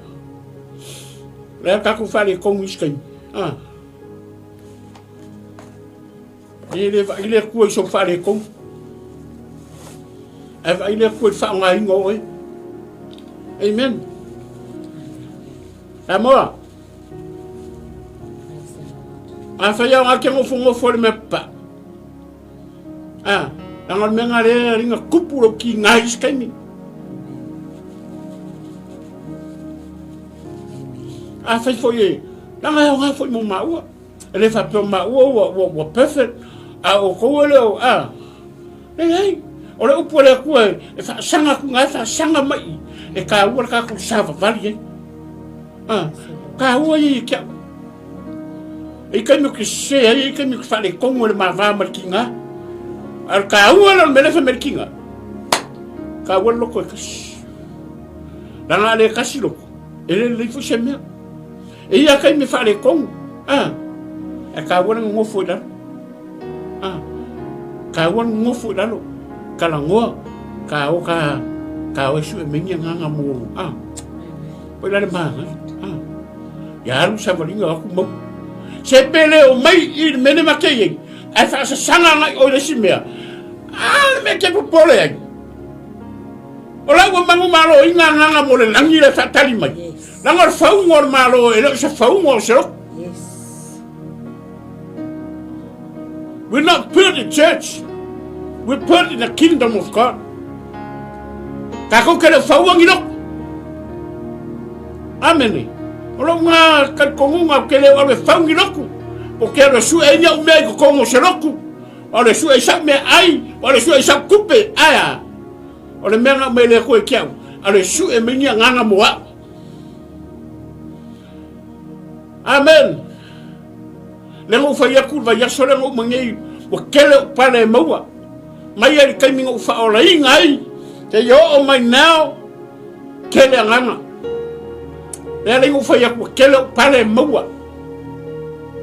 Speaker 1: Le tatou faaletonu isi taimi. Ah. E le vaai le Atua i sou faaletonu. Ae vaai le Atua i le faaaogaina o oe. Amen. Samoa. Afai au ake nofonofo i le mea papa. Ah, leaga o le mea nga lea ringa kupu lou kiga i isi taimi. Afai foi e, leaga e aoga foi mo maua. E le faapea o maua ua, ua, ua perfect, a o kou e le o, a, leai, o le upu a le Atua e, e faasaga atu i e faasaga mai e taua le tatou savavali ai. A, taua ia ia te au. E i taimi ou te sese ai, e i taimi ou te faaletonu e le mava ma le tiga. A o le taua lea o le mea lea e fai mai le tiga, taua le loto e tasi. Leaga a le tasi loto, e le lelei foi se mea. E ia taimi e faaletonu, a, ae taua le nonofo i lalo. A, taua le nonofo i lalo, talanoa, ta o ta, ta o e sue mai ni agaga mo, a, poi la le manaia, a. Ia alu savaliga o aku mau. Se pe le o mai i le mea ne make ai, ae faasasaga agai oe i le isi mea, a le mea e te popole ai. O la ua manumaloina agaga mo le lagi le faatali mai. Leaga o le fauga o le Malo e le o se fauga o se lotu. We're not built in church. We're built in the kingdom of God. Tatou te le o faua ni lotu. Amene. O lou nga talitonuga ou te le o alu e fau ni lotu. Ou te alu e sue ai ni au mea i totonu o se lotu. O le sue i sau mea ai, o le sue i sau tupe, ae a. O le mea na aumai e le Atua i te au, a le sue mai ni agaga mo au. Amen. Le na ou fai atu le vaiaso lea na uma nei, ua tele ou pale e maua. Mai ai le taimi na ou faaolaina ai, seia oo mai now, tele agaga. Lea le na ou fai atu, ua tele ou pale e maua.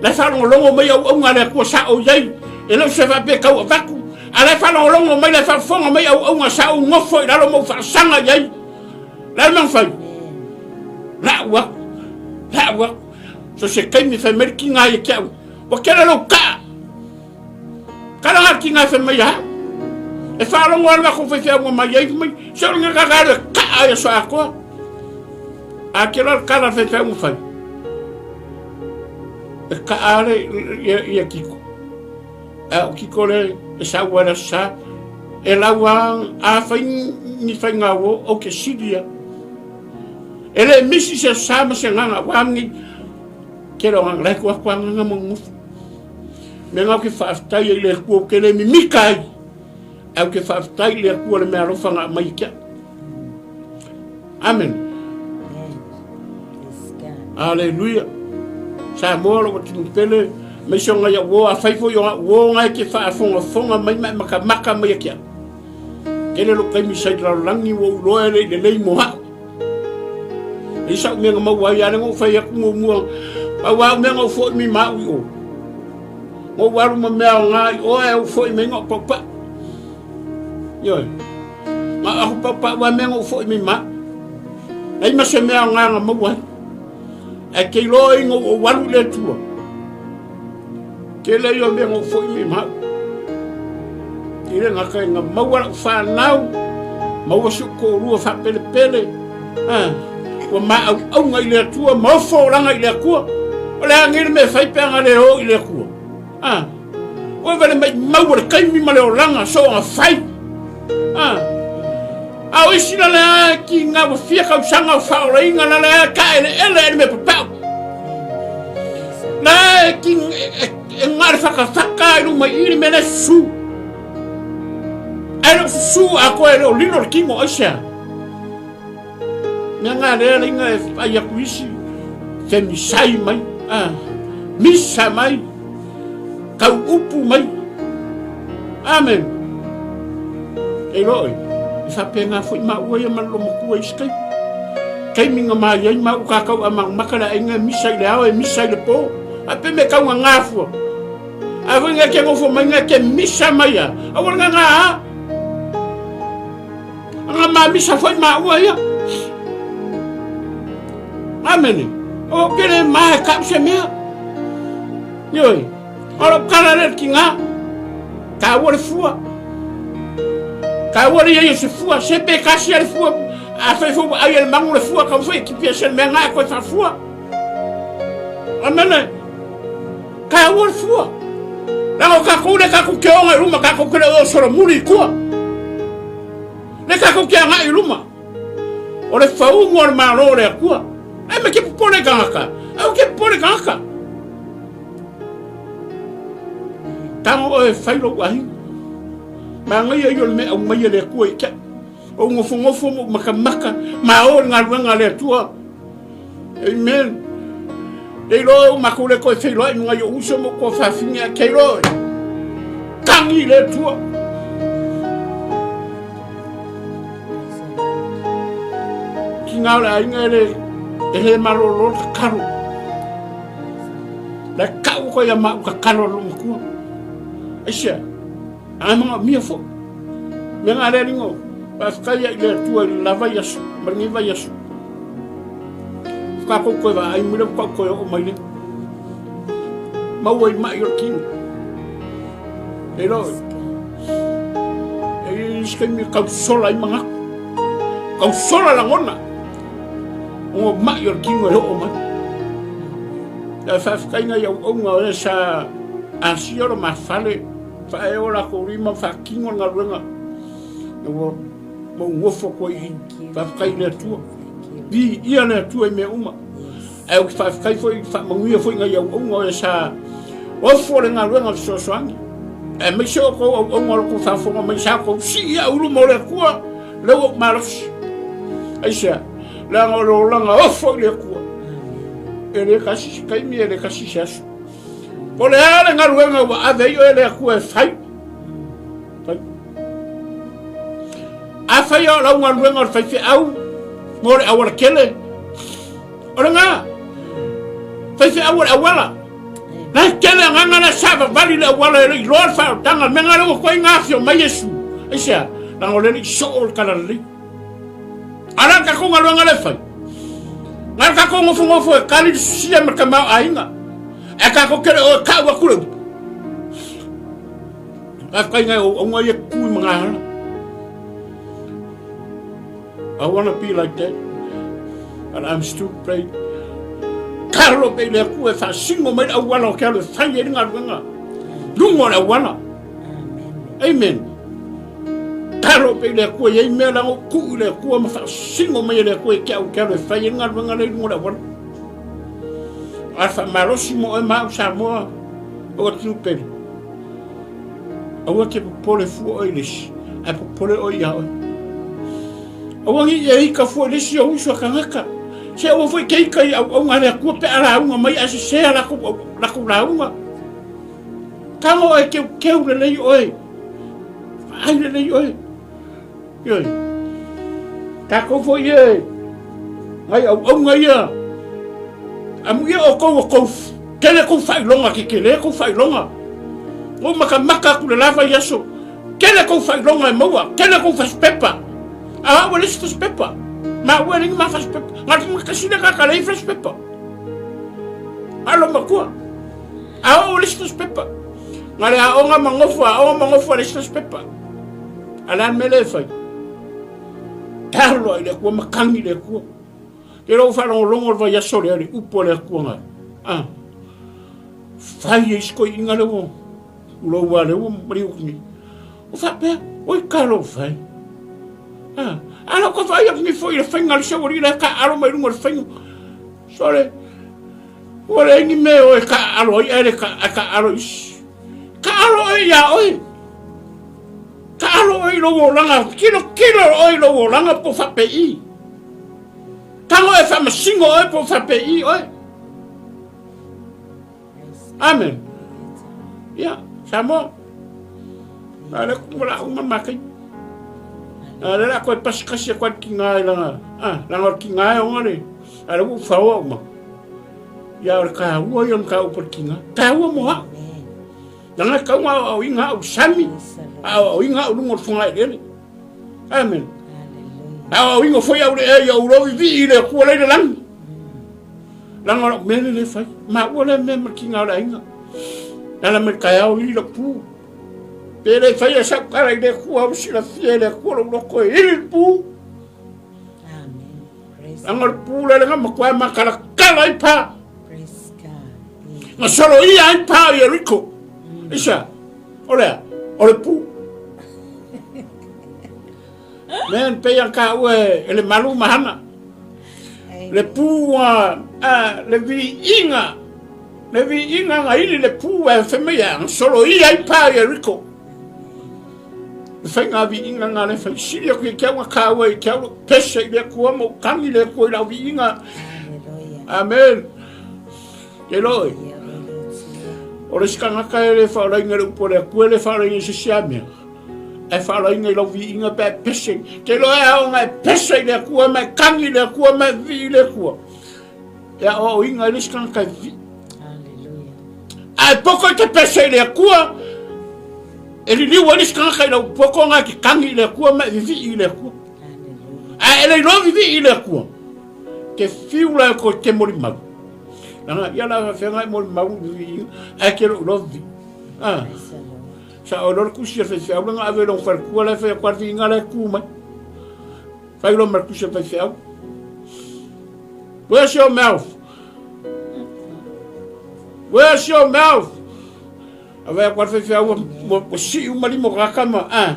Speaker 1: La e faalogologo mai auauna a le Atua sa ou i ai, e le o se faapea e tau avatu, a la e faalogologo mai, la e faafofoga mai auauna sa ou nofo i lalo ma ou faasaga i ai. Le a le mea na fai? Lau aku, lau aku. So se taimi fai mai le tiga ia te au, ua tele lou kaa. Kala nga tiga fai mai au. E faalogo lava le matou faifeau na mai ai, fai mai, se o le gagana alu e kaa i aso atoa. A te loa le tala a le faifeau na fai, e kaa le ia Tito. A o Tito le e sau ai le aso Sa, e lau a, a fai ni faiga uo, ou te sili ia. E le misi se aso Sa ma se agaga, aua ni tele o agaga, la e tuu atu agaga ma nonofo. Mea na ou te faafetai ai i le Atua ou te le mimita ai, ae ou te faafetai i le Atua le meaalofa na aumai ia te au. Amen. Aleluia. Samoa lou atunuu pele, aemaise o nai au uo, afai foi o au uo na e te faafogafoga mai ma e makamaka mai ia te au. Tele lou taimi sa i lalolagi ua ou iloa e le i lelei mo au. E sau mea na maua ai, a lea na ou fai atu muamua, pau lava au mea na ou foi mai ma au i o. Na ou alu ma mea aoga i o ae ou foi mai na ou paupau. Ioe. Na ou aku paupau lava mea na ou foi mai ma au. Leai ma se mea aoga na maua ai. Ae te iloa ai na ou alu i le Atua. Tele ia o mea na ou foi mai ma au. E le gata ina maua lau fanau, maua si ou toalua faapelepele, ah, ua maauauga i le Atua, ma ofo olaga i le Atua. O le a nei le mea e fai pe ana le o i le Atua? Ah, ua vale mai maua le taimi ma le olaga soona fai. Ah, a o isi la lea ki ngā ua fia kausaga o faaolaina la lea taeleele ai le mea papau. La e ki e ngā le whakawhaka i luma i le mea le susu. Ai le susu a koe le o lilo le kino aisea. Mea ngā lea leinga e whai aku isi, femisai mai, ah, misa mai, kau upu mai. Amen. Kei loe, e whapenga foi ma ua ia ma lo matua i skai. Kei minga mai ai ma u kakau a maka le ainga e misa i le ao e misa i le po. A pe me kaunga ngāfua. A foi ngā ke ngofo mai ngā ke misa mai a. A wala ngā ngā a. Anga mamisa foi maua ia. Amene. O kere ma e kau se mea. Ioi. Ora kala le ki ngā. Ka ua le fua. Ka ua le ia se fua. Se pe kasi le fua. A fai fua ai le mangu le fua. Ka fai ki pia se mea ngā koe fa fua. Amene. Ka ua le fua. Langa o kākou le kākou ke onga i luma, kākou ke le o solomuli i kua. Le kākou ke agai i luma. O le whaungu o le malo o le akua. Ai me ke popole kangaka. Au ke popole kangaka. Tango oe whai lou ahi. Ma ngai ai o le mea au mai e le akua i kia. O ngofongofo mo makamaka. Ma o le ngaluenga le atua. Amen. Te iloa o makou le koe feiloai ma ngai o uso mo koa whawhinga a kei roe. Tangi le tua. Ki ngā le ainga e le, e le malolo ka karo. Le kau koe ia mau ka karo lo makua. Aisea, a manga mia fo. Me ngā le ringo, whawhikai ia i le atua i le lava i aso, ma le ngiva i aso. Kākou koe vaai mai le kau koe oo mai le. Maua i mai o le kino. E loe. E i se taimi kau sola i mangaku. Kau sola lagona. O mai o le kino e oo mai. E whaawhitainga i au aunga o e sa asia ro mawhale. Whae o la ko rima whakino ngaluenga. E ua mau ngofo koe i whawhitai le Atua. Vi ia le Atua i mea uma. Ae o ki whawhitai foi, whamanguia foi ngai au aunga o e sa ofo le ngaluenga fesoasoani. Ae mai se o kou au aunga lo kou whafonga mai sa kou si ia ulu mo le Atua, le ua malosi. Aisea, leaga o le olaga ofo i le Atua. E le kasi se taimi, e le kasi se aso. O le a le galuega ua ave ai oe le Atua e fai. Fai. Afai o lau galuega o le faifeau mo le auala tele, o le gā, faifeau o le auala. La e tele agaga la savavali le auala e le iloa le faaotaga, mea ngā le ua koe ngā afio mai Iesu. Aisea, leaga o le le i soo o le tala lelei. A la tatou galuega le fai. Ngā le tatou ngofongofo e kali le susia ma le tamaoaiga. Ae tatou te le o e kau atu le upu. Faafetai ngai o auga ia kukui ma ngā hala. I wanna be like that, but I'm still praying. Kalo pe le Atua e faasino mai le auala o ke alo e fai ai le galuega. Luga o le auala. Amen. Kalo pe le Atua i ai mea leaga o tuu i le Atua ma faasino mai e le Atua i ke au ke alo e fai ai le galuega lea i luga o le auala. A faamalosi mo oe ma au Samoa o atunuu pele. Aua te popole fua oe i le isi, ae popole oe ia oe. Aua ni e ika fua i le isi o uso a tagata. Se aua foi te ika i auauna a le Atua pe a lauga mai ae sese a latou, latou lauga. Tago oe keukeu lelei oe. Vaai lelei oe. Ioe. Tatou foi e ngai auauna ia. Amuia outou o tou tele kou faailoga tetele kou faailoga. Ou makamaka atu le la vaiaso. Tele kou faailoga e maua, tele kou fasipepa. A au e le isi fasipepa. Ma au e le ma fasipepa. Ngā kasi le kaka le fasipepa. Alo matua. A au e le isi fasipepa. Ngā le aoga ma ngofo, aoga ma ngofo le isi fasipepa. A le a le mea lea e fai? Talo i le Atua, makani i le Atua. Te lou faalogologo le vaiaso lea le upu a le Atua ngai. Ah. Fai e isi koiina le ua ulou a le ua maliu atu nei. O faapea, oi kalo fai. Ah. A lau ka vaai atu nei foi i le faiga a le seu alii la e taaalo mai luga o le faiga. Sole, ua leai ni mea o e taaalo ai ae le taaalo isi. Taaalo oe iā oe. Taalo oe i lou olaga, tilotilo oe i lou olaga po o faapei. Tago e faamasino oe po o faapei oe. Amen. Ia, Samoa. A le ku la uma makai. A le la koe pasikasi e koe ki ngā langa. Ah, langa ki ngā e onga le. A le u whaoa uma. Ia o le ka ua ia ka upa ki ngā. Ka ua mo ha. Langa kau ngā au i ngā au sami, a au i ngā au lunga o le fogaelele. Amen. A au ingo foi au le e ia ulo vi i le kua leile langi. Langa o mele le fai. Ma ua le me ma ki ngā le ainga. Lala me kai au i le pu. Pe le fai a sau kara i le kua au sila fia i le kua lo loko e ili le pu.
Speaker 2: Amen.
Speaker 1: Langa o le pu le lenga ma kua ma kala kala i pa. Na solo ia ai pa o Yeriko. Isa, o lea, o le pu. Men pei a ka ue e le malu mahana. Le pu a, a le vi inga, le vi inga nga ili le pu e whemei a, na solo ia ai pa o Yeriko. Le whainga vi inga nga le whai sili aku i kia ua ka ue i kia ua pese i le kua mo kangi le kua i lau vi inga. Amen. Ke loe. O le isi tagata e le faalaina i le upu a le Atua, e le faalaina i se isi a mea. Ae faalaina i lau viiga pe a e pese. Ke loe a ona e pese i le Atua, ma e kagi i le Atua, ma e vii i le Atua. E aoaoina ai le isi tagata e vii. Ae poko i te pese i le Atua, e liliu ai le isi tagata i lau poko ona e te kagi i le Atua ma e vivii i le Atua. Ae e le iloa vivii i le Atua. Te fiu la e koe te molimau. Langa ia la whawhenga i molimau i ae ke lou lovi. Ah. Sa o lor kusi a whewheau langa ave long whalekua lai whai a kwar inga lai ku mai. Whai lo mar kusi a whewheau. Where's your mouth? Where's your mouth? A whai a kwar whewheau ua si uma limo kaka ma, ah,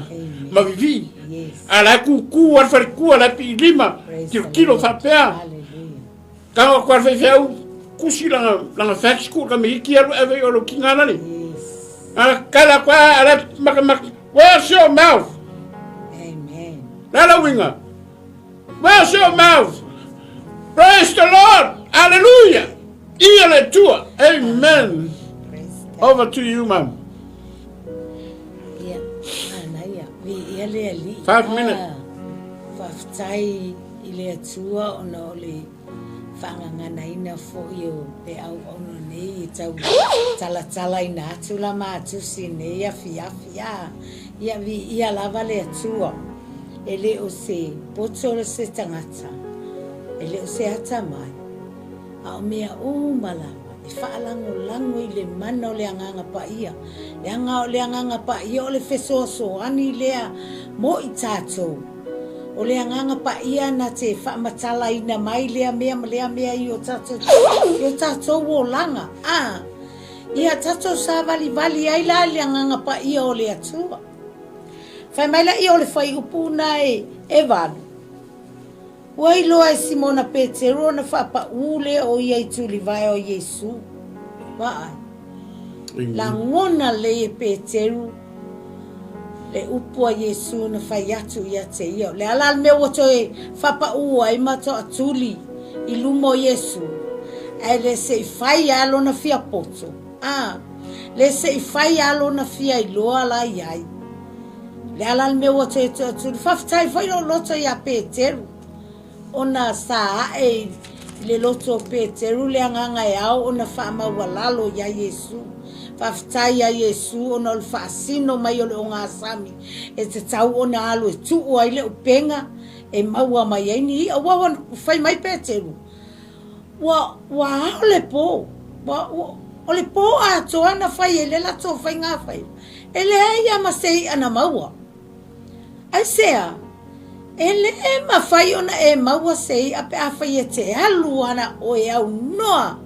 Speaker 1: ma vivi. A lai ku ku ar whalekua lai pi lima, kilo kilo whapea. Ka o koa whewheau kusi langa, langa fax ku ka mihi ki alu ave o lo ki ngā nani. A kala koa ala maka maka. Where's your mouth?
Speaker 2: Amen.
Speaker 1: Lala winga. Where's your mouth? Praise the Lord. Hallelujah. Ia le tua. Amen. Over to you, ma'am.
Speaker 2: Ia, manaia. Viia le Alii.
Speaker 1: 5 minutes.
Speaker 2: Ah, faafetai i le Atua ona o le faagaganaina foi o le auauna nei e tau talatalaina atu la matusi i nei afiafi. A, ia viia lava le Atua, e le o se poto se tagata, e le o se atamai, a o mea uma lava e faalagolago i le mana o le Agaga Paia. Leaga o le Agaga Paia o le fesoasoani lea mo i tatou. O le Agaga Paia na te faamatalaina mai lea mea ma lea mea i o tatou, i o tatou olaga. A, ia tatou savalivali ai la i le Agaga Paia o le Atua. Fai mai laia o le fuaiupu na e, e valu. Ua iloa e Simona Peteru ona faapaū lea o ia i tulivae o Iesu. Vaai. Lagona lelei e Peteru le upu a Iesu na fai atu ia te ia. O le a la le mea ua toe faapaū ai ma toatuli i luma o Iesu, ae le se i fai lava lona fia poto, a, le se i fai lava lona fia iloa la i ai. O le a la le mea ua toe toatuli? Faafetai foi lou loto iā Peteru, ona sa ae i le loto o Peteru le agaga e ao ona faamaualalo iā Iesu. Faafetai iā Iesu ona o le faasino mai o le ogasami e tatau ona alu e tuu ai le upega e maua mai ai ni i'a. Ua fai mai Peteru, Ua, ua ao le pō. Ua, ua, o le pō atoa na fai ai le latou faigafaiva. E leai lava ma se i'a na maua. Aisea? E lē mafai ona e maua se i'a pe afai e te alu ana ʻoe aunoa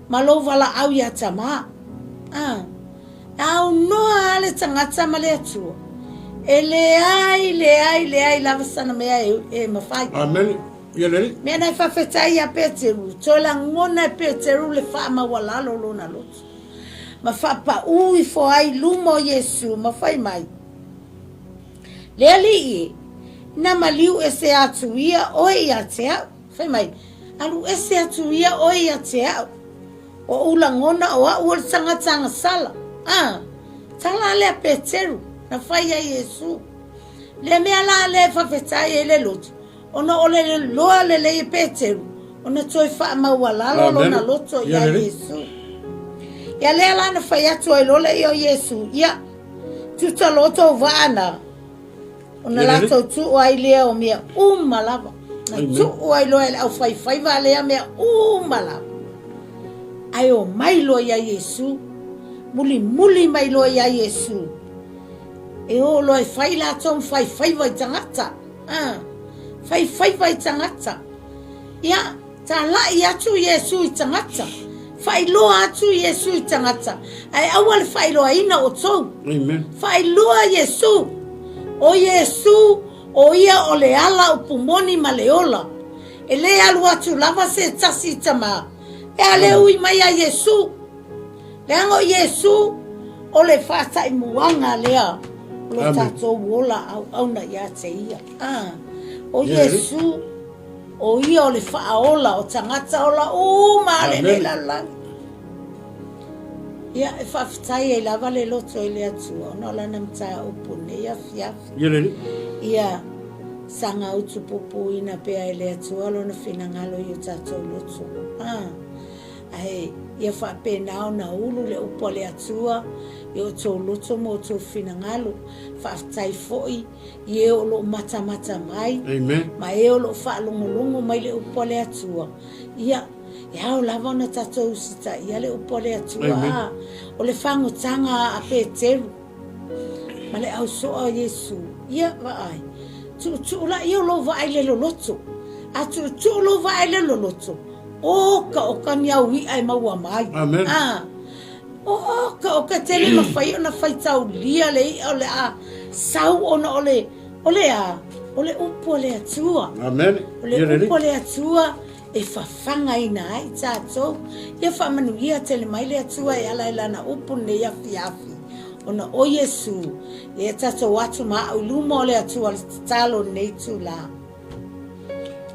Speaker 2: ma lou valaau iā Tamā. A, e aunoa lava le tagata ma le Atua. E leai, leai, leai lava sana mea e, e mafai.
Speaker 1: Amene. Ia lelei.
Speaker 2: Mea na e faafetai iā Peteru, toe lagona e Peteru le faamaualalo o lona loto, ma faapaū ifo ai i luma o Iesu, ma fai mai, Le Alii e, na maliu ese atu ia oe ia te au. Fai mai, Alu ese atu ia oe ia te au. O ou lagona o au o le tagata agasala. A, tala lea Peteru, na fai ai Iesu. Lea mea la lea e faafetai ai le loto, Ona o le loa lelei e Peteru ona toe faamaualalo lona loto iā Iesu. Ia lea la na fai atu ai loa lea o Iesu, ia, tuta loa tou vaa na, ona latou tuu ai lea o mea uma lava. Na tuu ai loa e le aufaifaiva lea mea uma lava. Ae omai loa iā Iesu, mulimuli mai loa iā Iesu, e o loa e fai latou ma faifaiva i tagata. A, fai faiva i tagata. Ia, talai atu Iesu i tagata. Faailoa atu Iesu i tagata. Ae aua le faailoaina outou.
Speaker 1: Amen.
Speaker 2: Faailoa Iesu. O Iesu, o ia o le ala upu moni ma le ola. E lē alu atu lava se tasi i Tamā, pe a le ui mai a Iesu. Leaga o Iesu o le faataimuaga lea o lo tatou ola auauna ia te ia. A, o Iesu, o ia o le faaola o tagata ola uma a lenei lalolagi. Ia, e faafetai ai lava le loto i le Atua ona o lana mataupu i lenei afiafi. Ia saga utupupuina pea e le Atua lona finagalo i o tatou loto. A. Ae ia faapena ona ulu le upu a le Atua i outou loto ma outou finagalo. Faafetai foi i e o lo o matamata mai,
Speaker 1: Amen.
Speaker 2: ma e o lo o faalogologo mai le upu a le Atua. Ia, e ao lava ona tatou usitaia le upu a le Atua.
Speaker 1: Amen.
Speaker 2: A, o le fagotaga a Peteru ma le ausoa o Iesu, ia, vaai, tuutuu laia o lou vaa i le loloto. A tuutuu lou vaa i le loloto, Oka oka ni au i'a e maua mai.
Speaker 1: Amen.
Speaker 2: A, oka oka e tele mafai ona faitaulia le i'a o le a sau ona o le, o le a, o le upu a le Atua.
Speaker 1: Amen.
Speaker 2: O le upu a le Atua e fafagaina ai tatou. Ia faamanuia tele mai le Atua e ala i lana upu lenei afiafi. Ona o Iesu, lea tatou atu ma au i luma o le Atua le tatalo i lenei itula.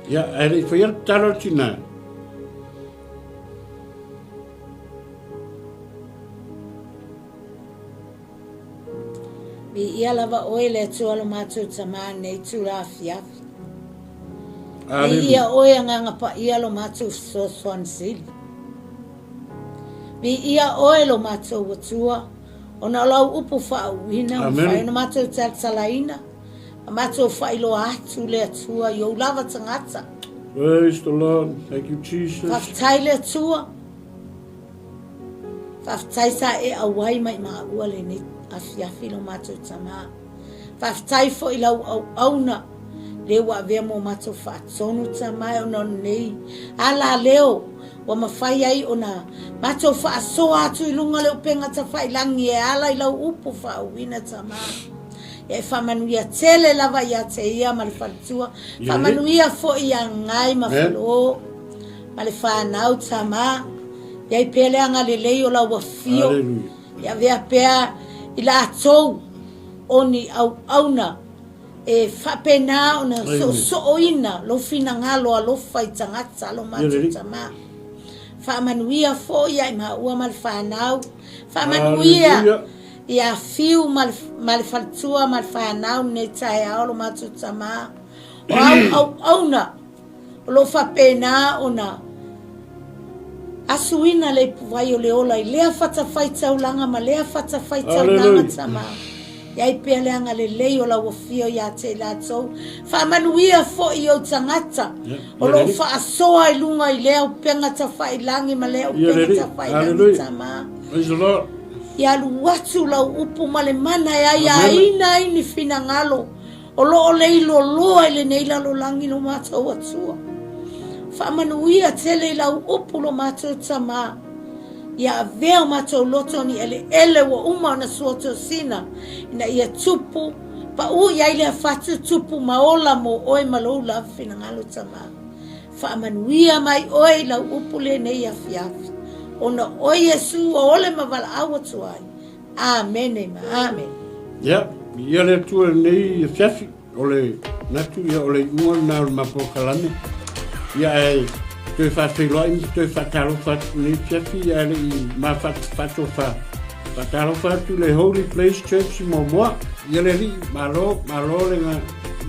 Speaker 1: Ia, ae le i faia le tatalo a le tina.
Speaker 2: Viia lava oe le Atua lo matou Tamā nei itula afiafi. Viia oe Agaga Paia lo matou fesoasoani sili. Viia oe lo matou Atua, ona o lau upu faauuina ua mafai ona matou talatalaina. A matou faailoa atu le Atua i ou lava tagata.
Speaker 1: Praise the Lord. Thank you, Jesus.
Speaker 2: Faafetai le Atua. Faafetai sa e auai mai maua lenei afiafi lo matou tamā. Faafetai foi lau auauna. Lea ua avea mo matou faatonu Tama e ona o lenei ala leo ua mafai ai ona matou faasoa atu i luga o le upega tafailagi e ala i lau upu faauuina Tama. Ia e faamanuia tele lava ia te ia ma le faletua. Faamanuia foi ia Gai ma Falo ma le fanau Tama. Iai pea le agalelei o lau afio. Ia avea pea i latou o ni auauna e faapena ona soosooina lou finagalo alofa i tagata lo matou Tama. Faamanuia foi ia i maua ma le fanau. Faamanuia ia Fiu ma le faletua ma le fanau lenei taeao lo matou Tama. O au auauna O lo o faapena ona asuina le ipuvai o le ola i lea fatafaitaulaga ma lea fatafaitaulaga Tama. I ai pea le agalelei o lau afio ia te i latou. Faamanuia foi i ou tagata o lo o faasoa i luga i lea upega tafailagi ma lea upega tafailagi Tama. Ia alu atu lau upu ma le mana e aiaina ai ni finagalo O lo o leiloloa i lenei lalolagi lo matou Atua. Faamanuia tele i lau upu lo matou Tama. Ia avea o matou loto ni eleele ua uma ona suatosina, ina ia tupu, paʻu i ai lea fatu tupu ma ola mo oe ma lou lava finagalo Tama. Faamanuia mai oe i lau upu lenei afiafi, ona o oe Iesu ua ole ma valaau atu ai. Amene ma amene.
Speaker 1: Ia, ia le Atua lenei afiafi, o le manatu ia o le iuga lena o le matou polokalame. Ia ae toe faafeiloai ma toe faatalofa atu lenei afiafi, ia ae le i ma faatofa faatalofa atu le Holy Place Church i Moamoa. Ia le Alii, malo, malo le,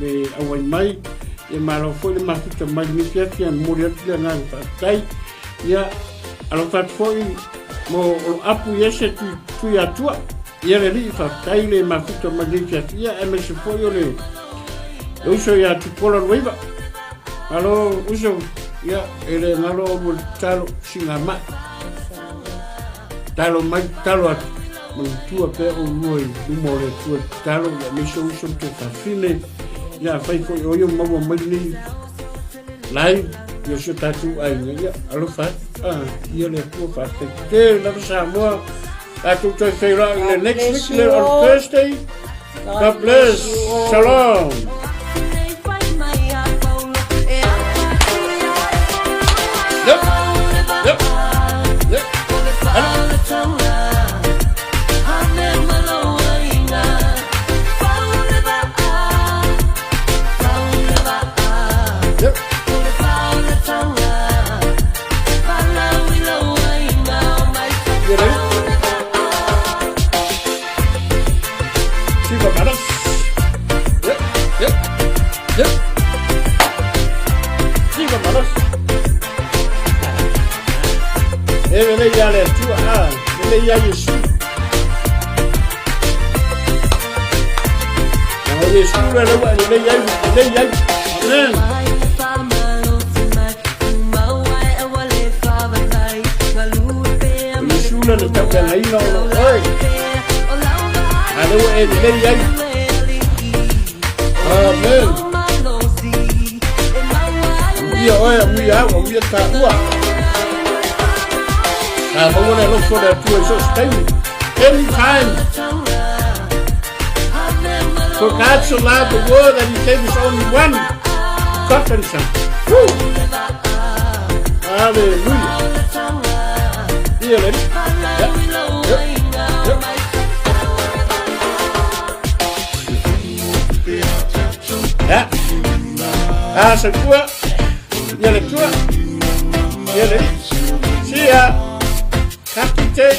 Speaker 1: le auai mai, ia malo foi le mafuta mai lenei afiafi, ia momoli atu le agaga faafetai. Ia, alofa atu foi mo o lo apu i ese tui, tui atua. Ia le alii faafetai le mafuta mai lenei fiafi. Ia, aemaise foi o le, le uso ia Tupuola Luaiva. Malo uso, ia, e le galo o lua tatalo singa mai. Talo mai, talo atu. Manutua pea o lua i luma o le Atua tatalo, ia aemaise uso te fafine. Ia, fai foi o ia maua mai lenei live ia si o tatou aiga ia alofa atu ah, ia le Atua faafetai tele lava Samoa tatou toe feiloai i le next week le on Thursday God bless shalom. Yep. Yep. Yep. Yep. You ready? Siva maras. Yep, yep, yep. Siva maras. E lelei ia le Atua, ah, lelei ia Iesu. Na o Iesu le leua e lelei ai, lelei ai. Amen. O Iesu le le taupeagaina o lo oe. A leua e lelei ai. Amen. Amuia oe, amuia au, amuia tāua. Ka maua le alofa o le Atua i so o se taimi. Anytime. For God so loved the world that he gave his only one begotten son. Woo! Hallelujah. Ia le. Yep. Yep. Yep. Ya. Ah, soifua. Ia le tua. Ia le. See ya. Happy day.